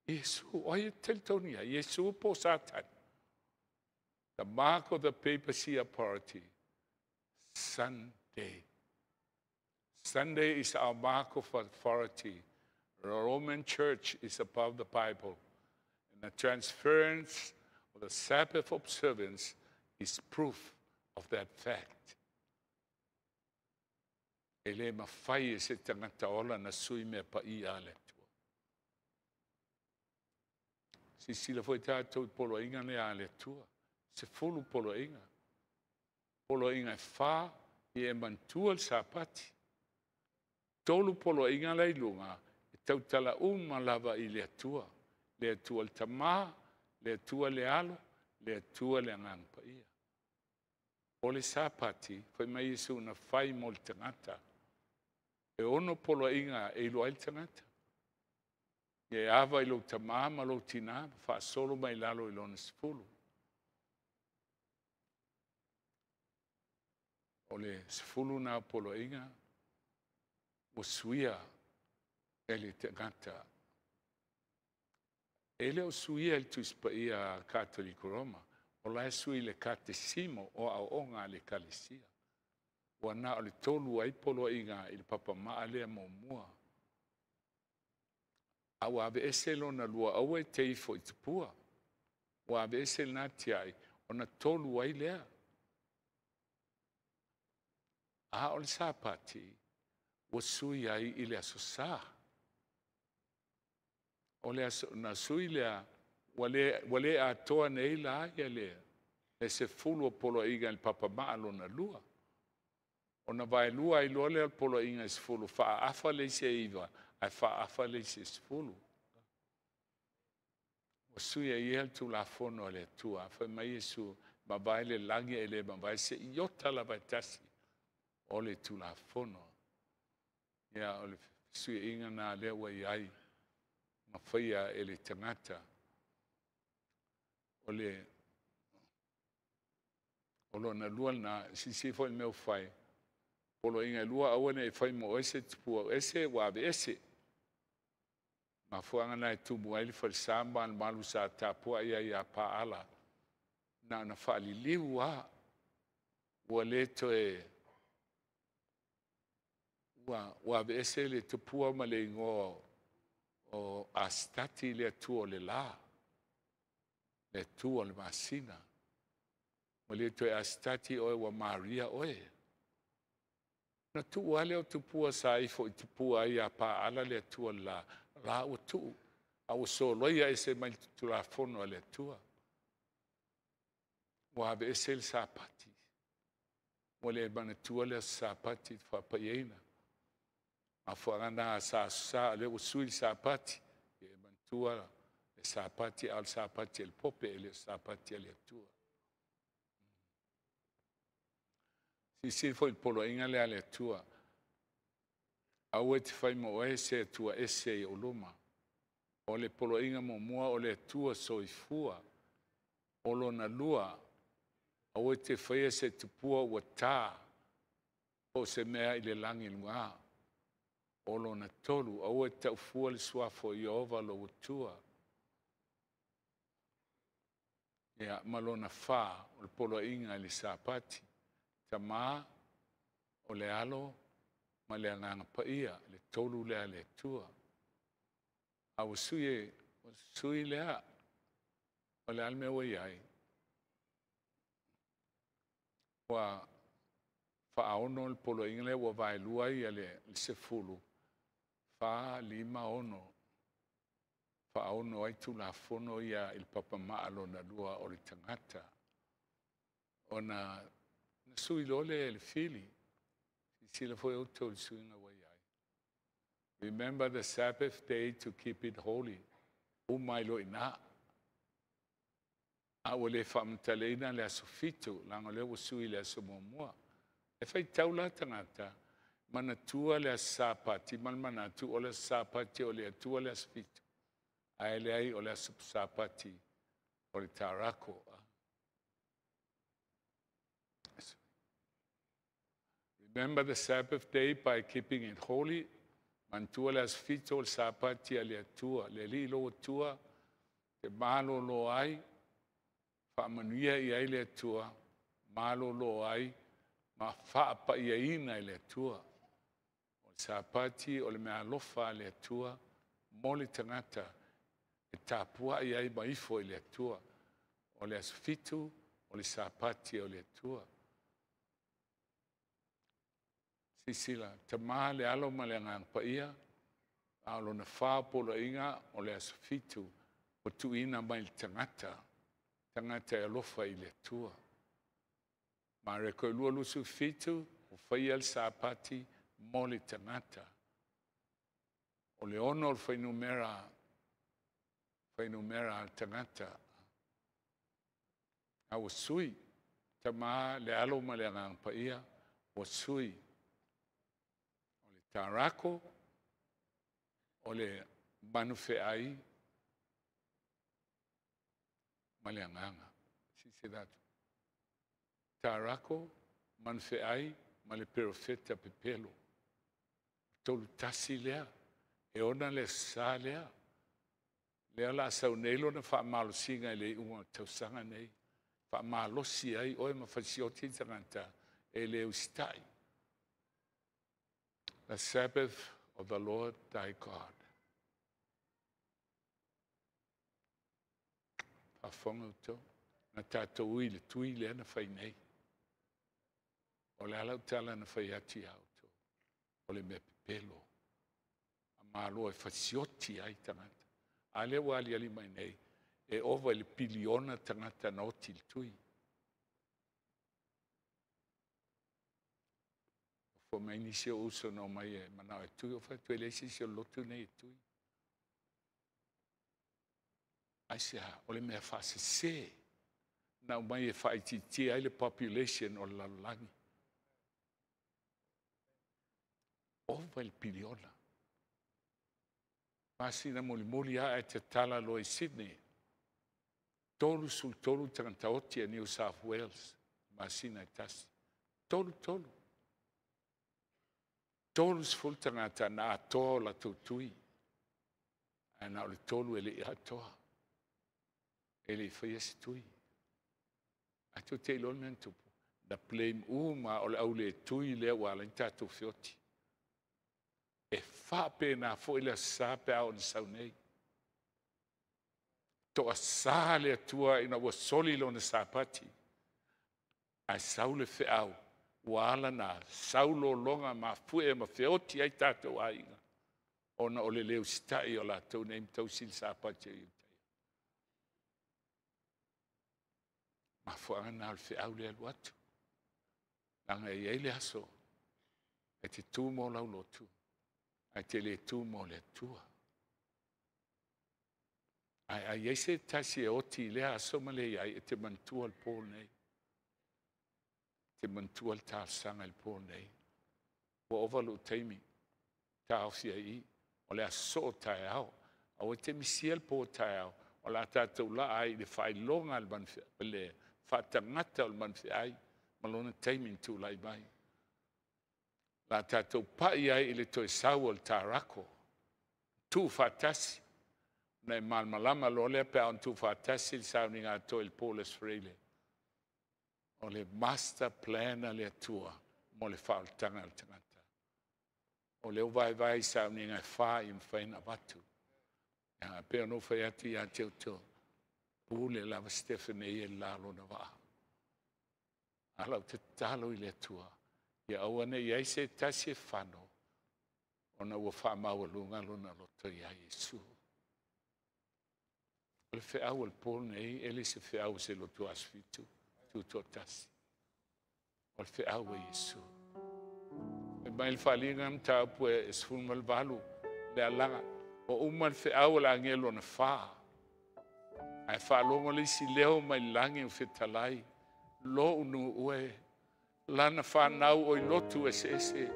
Speaker 7: Iesu, o ai e talitonu ia? Iesu po o Satani? The mark of the papacy authority, Sunday. Sunday is our mark of authority. The Roman Church is above the Bible. And the transference of the Sabbath observance is proof of that fact. E le mafai e se tagata ola na sui mea paia a le Atua. Silasila foi tatou i poloaiga lea a le Atua. 10 poloaiga. Poloaiga e 4 ia e manatua le Sapati. 3 poloaiga la i luga e tautala uma lava i le Atua. Le Atua le Tamā, le Atua le Alo, le Atua le Agaga Paia. O le Sapati, fai mai Iesu na fai mo le tagata. E 6 poloaiga e iloa ai le tagata. Ia e ava i lou tamā ma lou tinā, faasolo mai lalo i lona 10. O le 10 na poloaiga, ua suia e le tagata. E le o suia le Tusi Paia Katoliko Roma, o la e sui le katesimo o aoaoga a le Ekalesia. Ua na o le 3 ai poloaiga i le papamaa lea muamua. A ua aveese lona 2 aua e te ifo i tupua. Ua aveese lena tiai, ona 3 ai lea. A o le Sapati, ua sui ai i le aso Sa. O le aso, na sui lea, ua le atoa nei la ia le 10 o poloaiga i le papamaa lona 2. Ona vaelua ai loa lea o le poloaiga i 10, faaafa le isi e 9, ae faaafa le isi e 10. Ua sui ai ia le Tulafono a le Atua. Fai mai Iesu, mavae le lagi e le mavae se iota lava e tasi o le Tulafono. Ia, o le fesuiaiga na lea ua i ai, ma faia e le tagata. O le o lona 2 lena, sisi foi le mea o fai, poloaiga e 2 aua ne i fai mo oe se tupua ese ua aveese. Mafuaaga na e tumu ai le falesa ma malumalu sa tapuai ai ia Paala. Na ona faaliliu lava. Ua le toe ua aveese le tupua ma le igoa o Asitati le Atua o le la, le Atua o le masina. Ua le toe Asitati oe, ua Maria oe. Na tuu lava lea o tupua sa ifo i tupua ai ia Paala le Atua le la, la ua tuu, a ua soloia ese mai le Tulafono a le Atua. Ua aveese le Sapati. Ua le manatua le aso Sapati i le faapaiaina. Mafuaaga na sa aso Sa, lea ua sui le Sapati. Ia e manatua le Sapati, a o le Sapati a le pope, e le o Sapati a le Atua. Silasila foi i le poloaiga lea a le Atua. Aua e te fai mo oe se Atua ese i ou luma. O le poloaiga muamua o le Atua soifua. O lona 2, aua e te faia se tupua ua tā po o se mea i le lagi luga. O lona 3, aua e te taufua le suafa o Ieova lou Atua. Ia, ma lona 4, o le poloaiga i le Sapati. Tamā, o le Alo, ma le Agaga Paia, le 3 lea le Atua. A ua sui lea, o le a le mea ua i ai. Ua faaono le poloaiga lea ua vaelua ai le 10, 4, 5, 6. Faaono ai Tulafono ia i le papamaa lona 2 o le tagata. Ona na sui loa lea e le fili. Silasila foi outou i le suiga ua i ai. Remember the Sabbath day to keep it holy. Uma ai loa i ina. A ua le faamatalaina le aso 7, leaga o lea ua sui le aso muamua. E faitau la tagata, manatua le aso Sapati ma le manatu o le aso Sapati o le Atua le aso 7. Ae leai o le aso Sapati o le tarako. Remember the Sabbath day by keeping it holy. Manatua le aso fitu o le Sapati a le Atua, le Alii lou Atua, e te malolo ai, faamanuia i ai le Atua, malolo ai ma faapaiaina e le Atua. O le Sapati o le meaalofa a le Atua mo le tagata e tapuai ai ma ifo i le Atua. O le aso fitu o le Sapati o le Atua. Silasila, Tama, le Alo ma le Agaga Paia, a o lona fa poloaiga o le aso fitu ua tuuina mai le tagata, tagata e alofa i le Atua. Mareko e 27, ua faia le Sapati mo le tagata. O le 6 o le fuainumera, fuainumera a le tagata. A ua sui, Tama, le Alo ma le Agaga Paia, ua sui. O le tarako, o le manufeai ma le agaga. Silasila atu. Tarako, manufeai ma le perofeta pepelo. Tolu tasi lea, e ona le sa lea. Lea la sau nei lona faamalosiga i le iuga o le tausaga nei. Faamalosi ai oe ma fasioti tagata e le usitai. The Sabbath of the Lord thy God. Faafofoga outou, na tatou ui i le tui lea na fai nei. O le a lau tala na fai atu ia outou, o le mea pepelo. A malo e fasioti ai tagata. A lea ua aliali mai nei, e ova i le piliona tagata na oti i le tui. Fua mai nisi o uso na omai e manao e tui, o fai atu e leai se isi o le lotu nei e tui. Aisea, o le mea faasese na aumai e faaitiitia ai le population o le lalolagi. Ova i le piliona. Masina mulimuli lava ae tatala loa i Sydney. 33 tagata oti a New South Wales, masina e tasi. 33. 30 tagata na atoa o latou tui. Ae na o le 3 e le i atoa. E le i faia se tui. Ae tou te iloa le mea na tupu. Na blame uma o le au le tui lea ua ala ai tatou feoti. E faapena foi le Aso Sa pe a oo ina sau nei. Toasa le Atua ina ua soli lona Sapati, ae sau le feau ua ala na sau lologa mafuie ma feoti ai tatou aiga, ona o le le usitai o latou nei ma tausi le Sapati a Iutaia. Mafuaaga na o le feau lea alu atu. Leaga e i ai le aso e te tu mo lau lotu, ae te le tu mo le Atua. Ae a i ai se tasi e oti i lea aso ma le iai, e te manatua le po nei. E te manatua le talosaga i le po nei. Ua ova lou taimi, taofi ai i, o le aso soo taeao. Aua e te misia le po taeao, o le a tatou laa ai i le faailoga le faatagata o le manufeai ma lona taimi na tulai mai. La tatou pai ai i le toe sau o le tarako, tuu faatasi, na e malamalama loa lea pe a ona tuu faatasi le sauniga atoa i le po le Aso Faraile. O le master plan a le Atua mo le faaolataga a le tagata. O lea ua vaevae i sauniga e fa ia mafai ona avatu. Ia, pei ona ou fai atu ia te outou, pule lava Stephen e ia i le la o lona vaa. A lau tatalo i le Atua, ia aua ne i ai se tasi e fano, ona ua faamaualuga lona loto ia Iesu. O le feau o le po nei, e le se feau o se lotu aso fitu, tutoatasi. O le feau a Iesu. E mai le faaaliga mataupu e 18, le alaga. O uma le feau o le agelo na fa. Ae faalogo le isi leo mai le lagi o fetalai, lo unu ue, lana whanau o i lotu ese ese.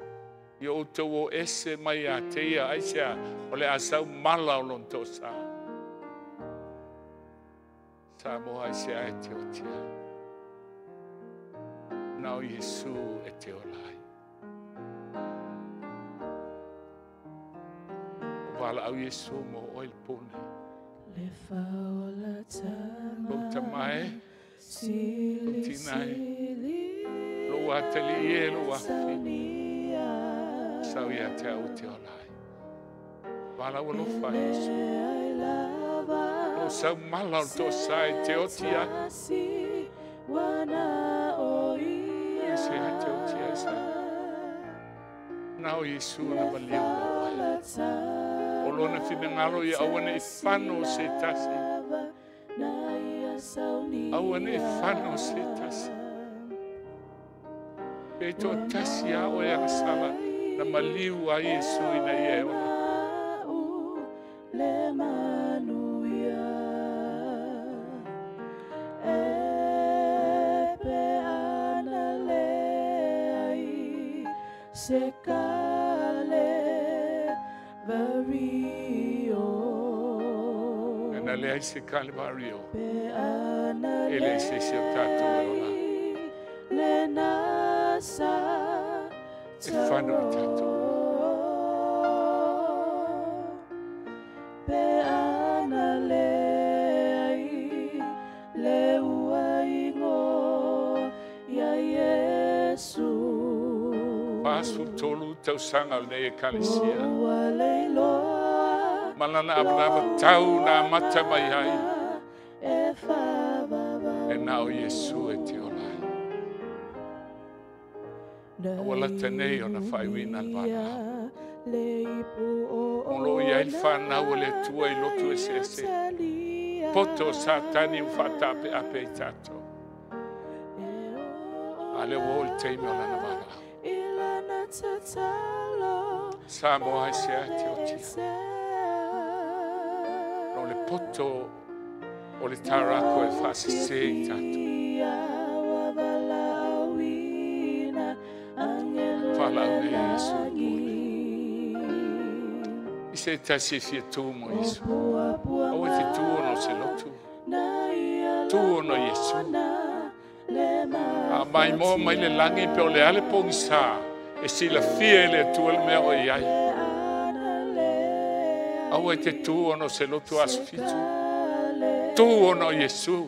Speaker 7: I o outou o ese mai a te ia, aisea, o le asau mala o lona toasa. Samoa aisea e te otia. Na o Iesu e te ola ai. Valaau Iesu mo oe le pone. Lou tamae, lou tinae, lou atali e lou afafine. Sau ia te au te ola ai. Valaau alofa Iesu. Lo sau mala o le toasā e te oti ai. Se a te oti ai sa. Na o Iesu na maliu mo oe. O lona finagalo ia aua ne i fano se tasi. Aua ne i fano se tasi. Pe to tasi a oe agasala na maliu a Iesu ina ia e ola.
Speaker 5: Se Calvario.
Speaker 7: Na lea se Calvario. E le se se o tātou e ola. E whano i tātou.
Speaker 5: Pe ana le ai le ua ingo ia Iesu.
Speaker 7: 43 tausaga o lenei ekalesia. Malana avanava tau na amata mai ai. E na o Iesu e te ola ai. Aua lata nei ona faaiuina le valaau. O loo i ai le whanau o le Atua i lotu eseese. Poto o Satani ua faataapeape ai tatou. A lea ua oo le taimi o lana valaau. Samoa ai se a te otia. No le poto o le tārako e whaasese i tātou. Whalau nei Iesu i pōne. I se tasi e fia tū mo Iesu. Aua te tū ono se lotu. Tū ono Iesu. A mai moa mai le langi pe o le ale pogisa e silafia e le Atua le mea o i ai. Aua e te tū ono se lotu aso fitu. Tū ono Iesu.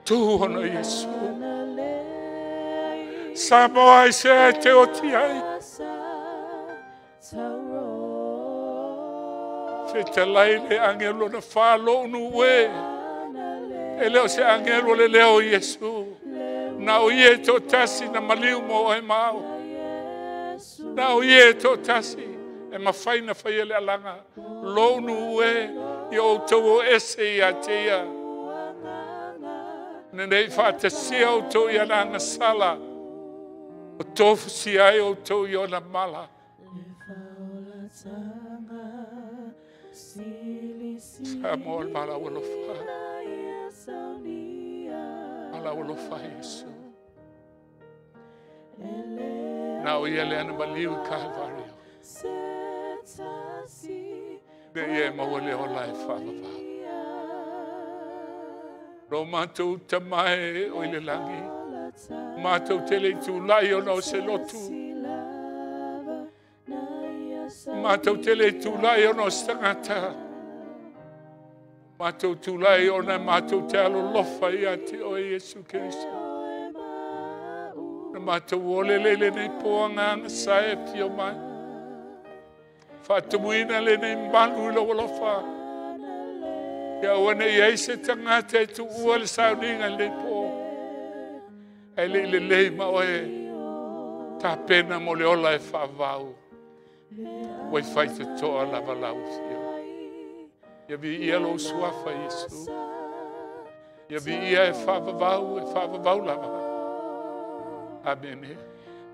Speaker 7: Tū ono Iesu. Samoa i se e te oti ai. Fetalai le angelo na whālonu e. E leo se angelo le leo Iesu. Na o ie tō tasi na maliu mo oe mau. Na o ie tō tasi e mawhai na whai ele alanga. Lonu e i o tau o ese i a te ia. Nenei whaatasia o tau i ana sala. O tofu si ai o tau i ona mala. Samoa le valaau alofa. Valaau alofa Iesu. Na o ia le ana maliu i Calvario. Ne ia e maua le ola e whaavavau. Ro mātou tamae o i le langi. Mātou te le tūlai ona o se lotu. Mātou te le tūlai ona o se tangata. Mātou tūlai ona mātou te alolofa ia te oe Iesu Keriso. Na mātou ole lele nei poanga anga sa e fio mai. Whaatumuina le nei malu i lau alofa. Ia ua nei ai se tangata e tuua le sauninga le nei po. E le le lei ma oe tāpena mo le ola e whaavau. Wai whai te toa lava lau fio. Ia vi ia lo suafa Iesu. Ia vi ia e whaavavau lava. Amene.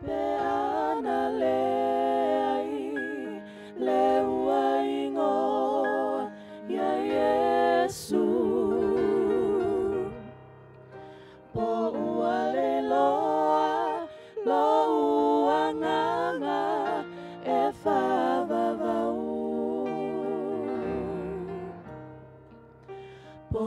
Speaker 5: Pe ana le ai le ua ingo ia Iesu. Po ua le loa lo ua nganga e whaavavau. Po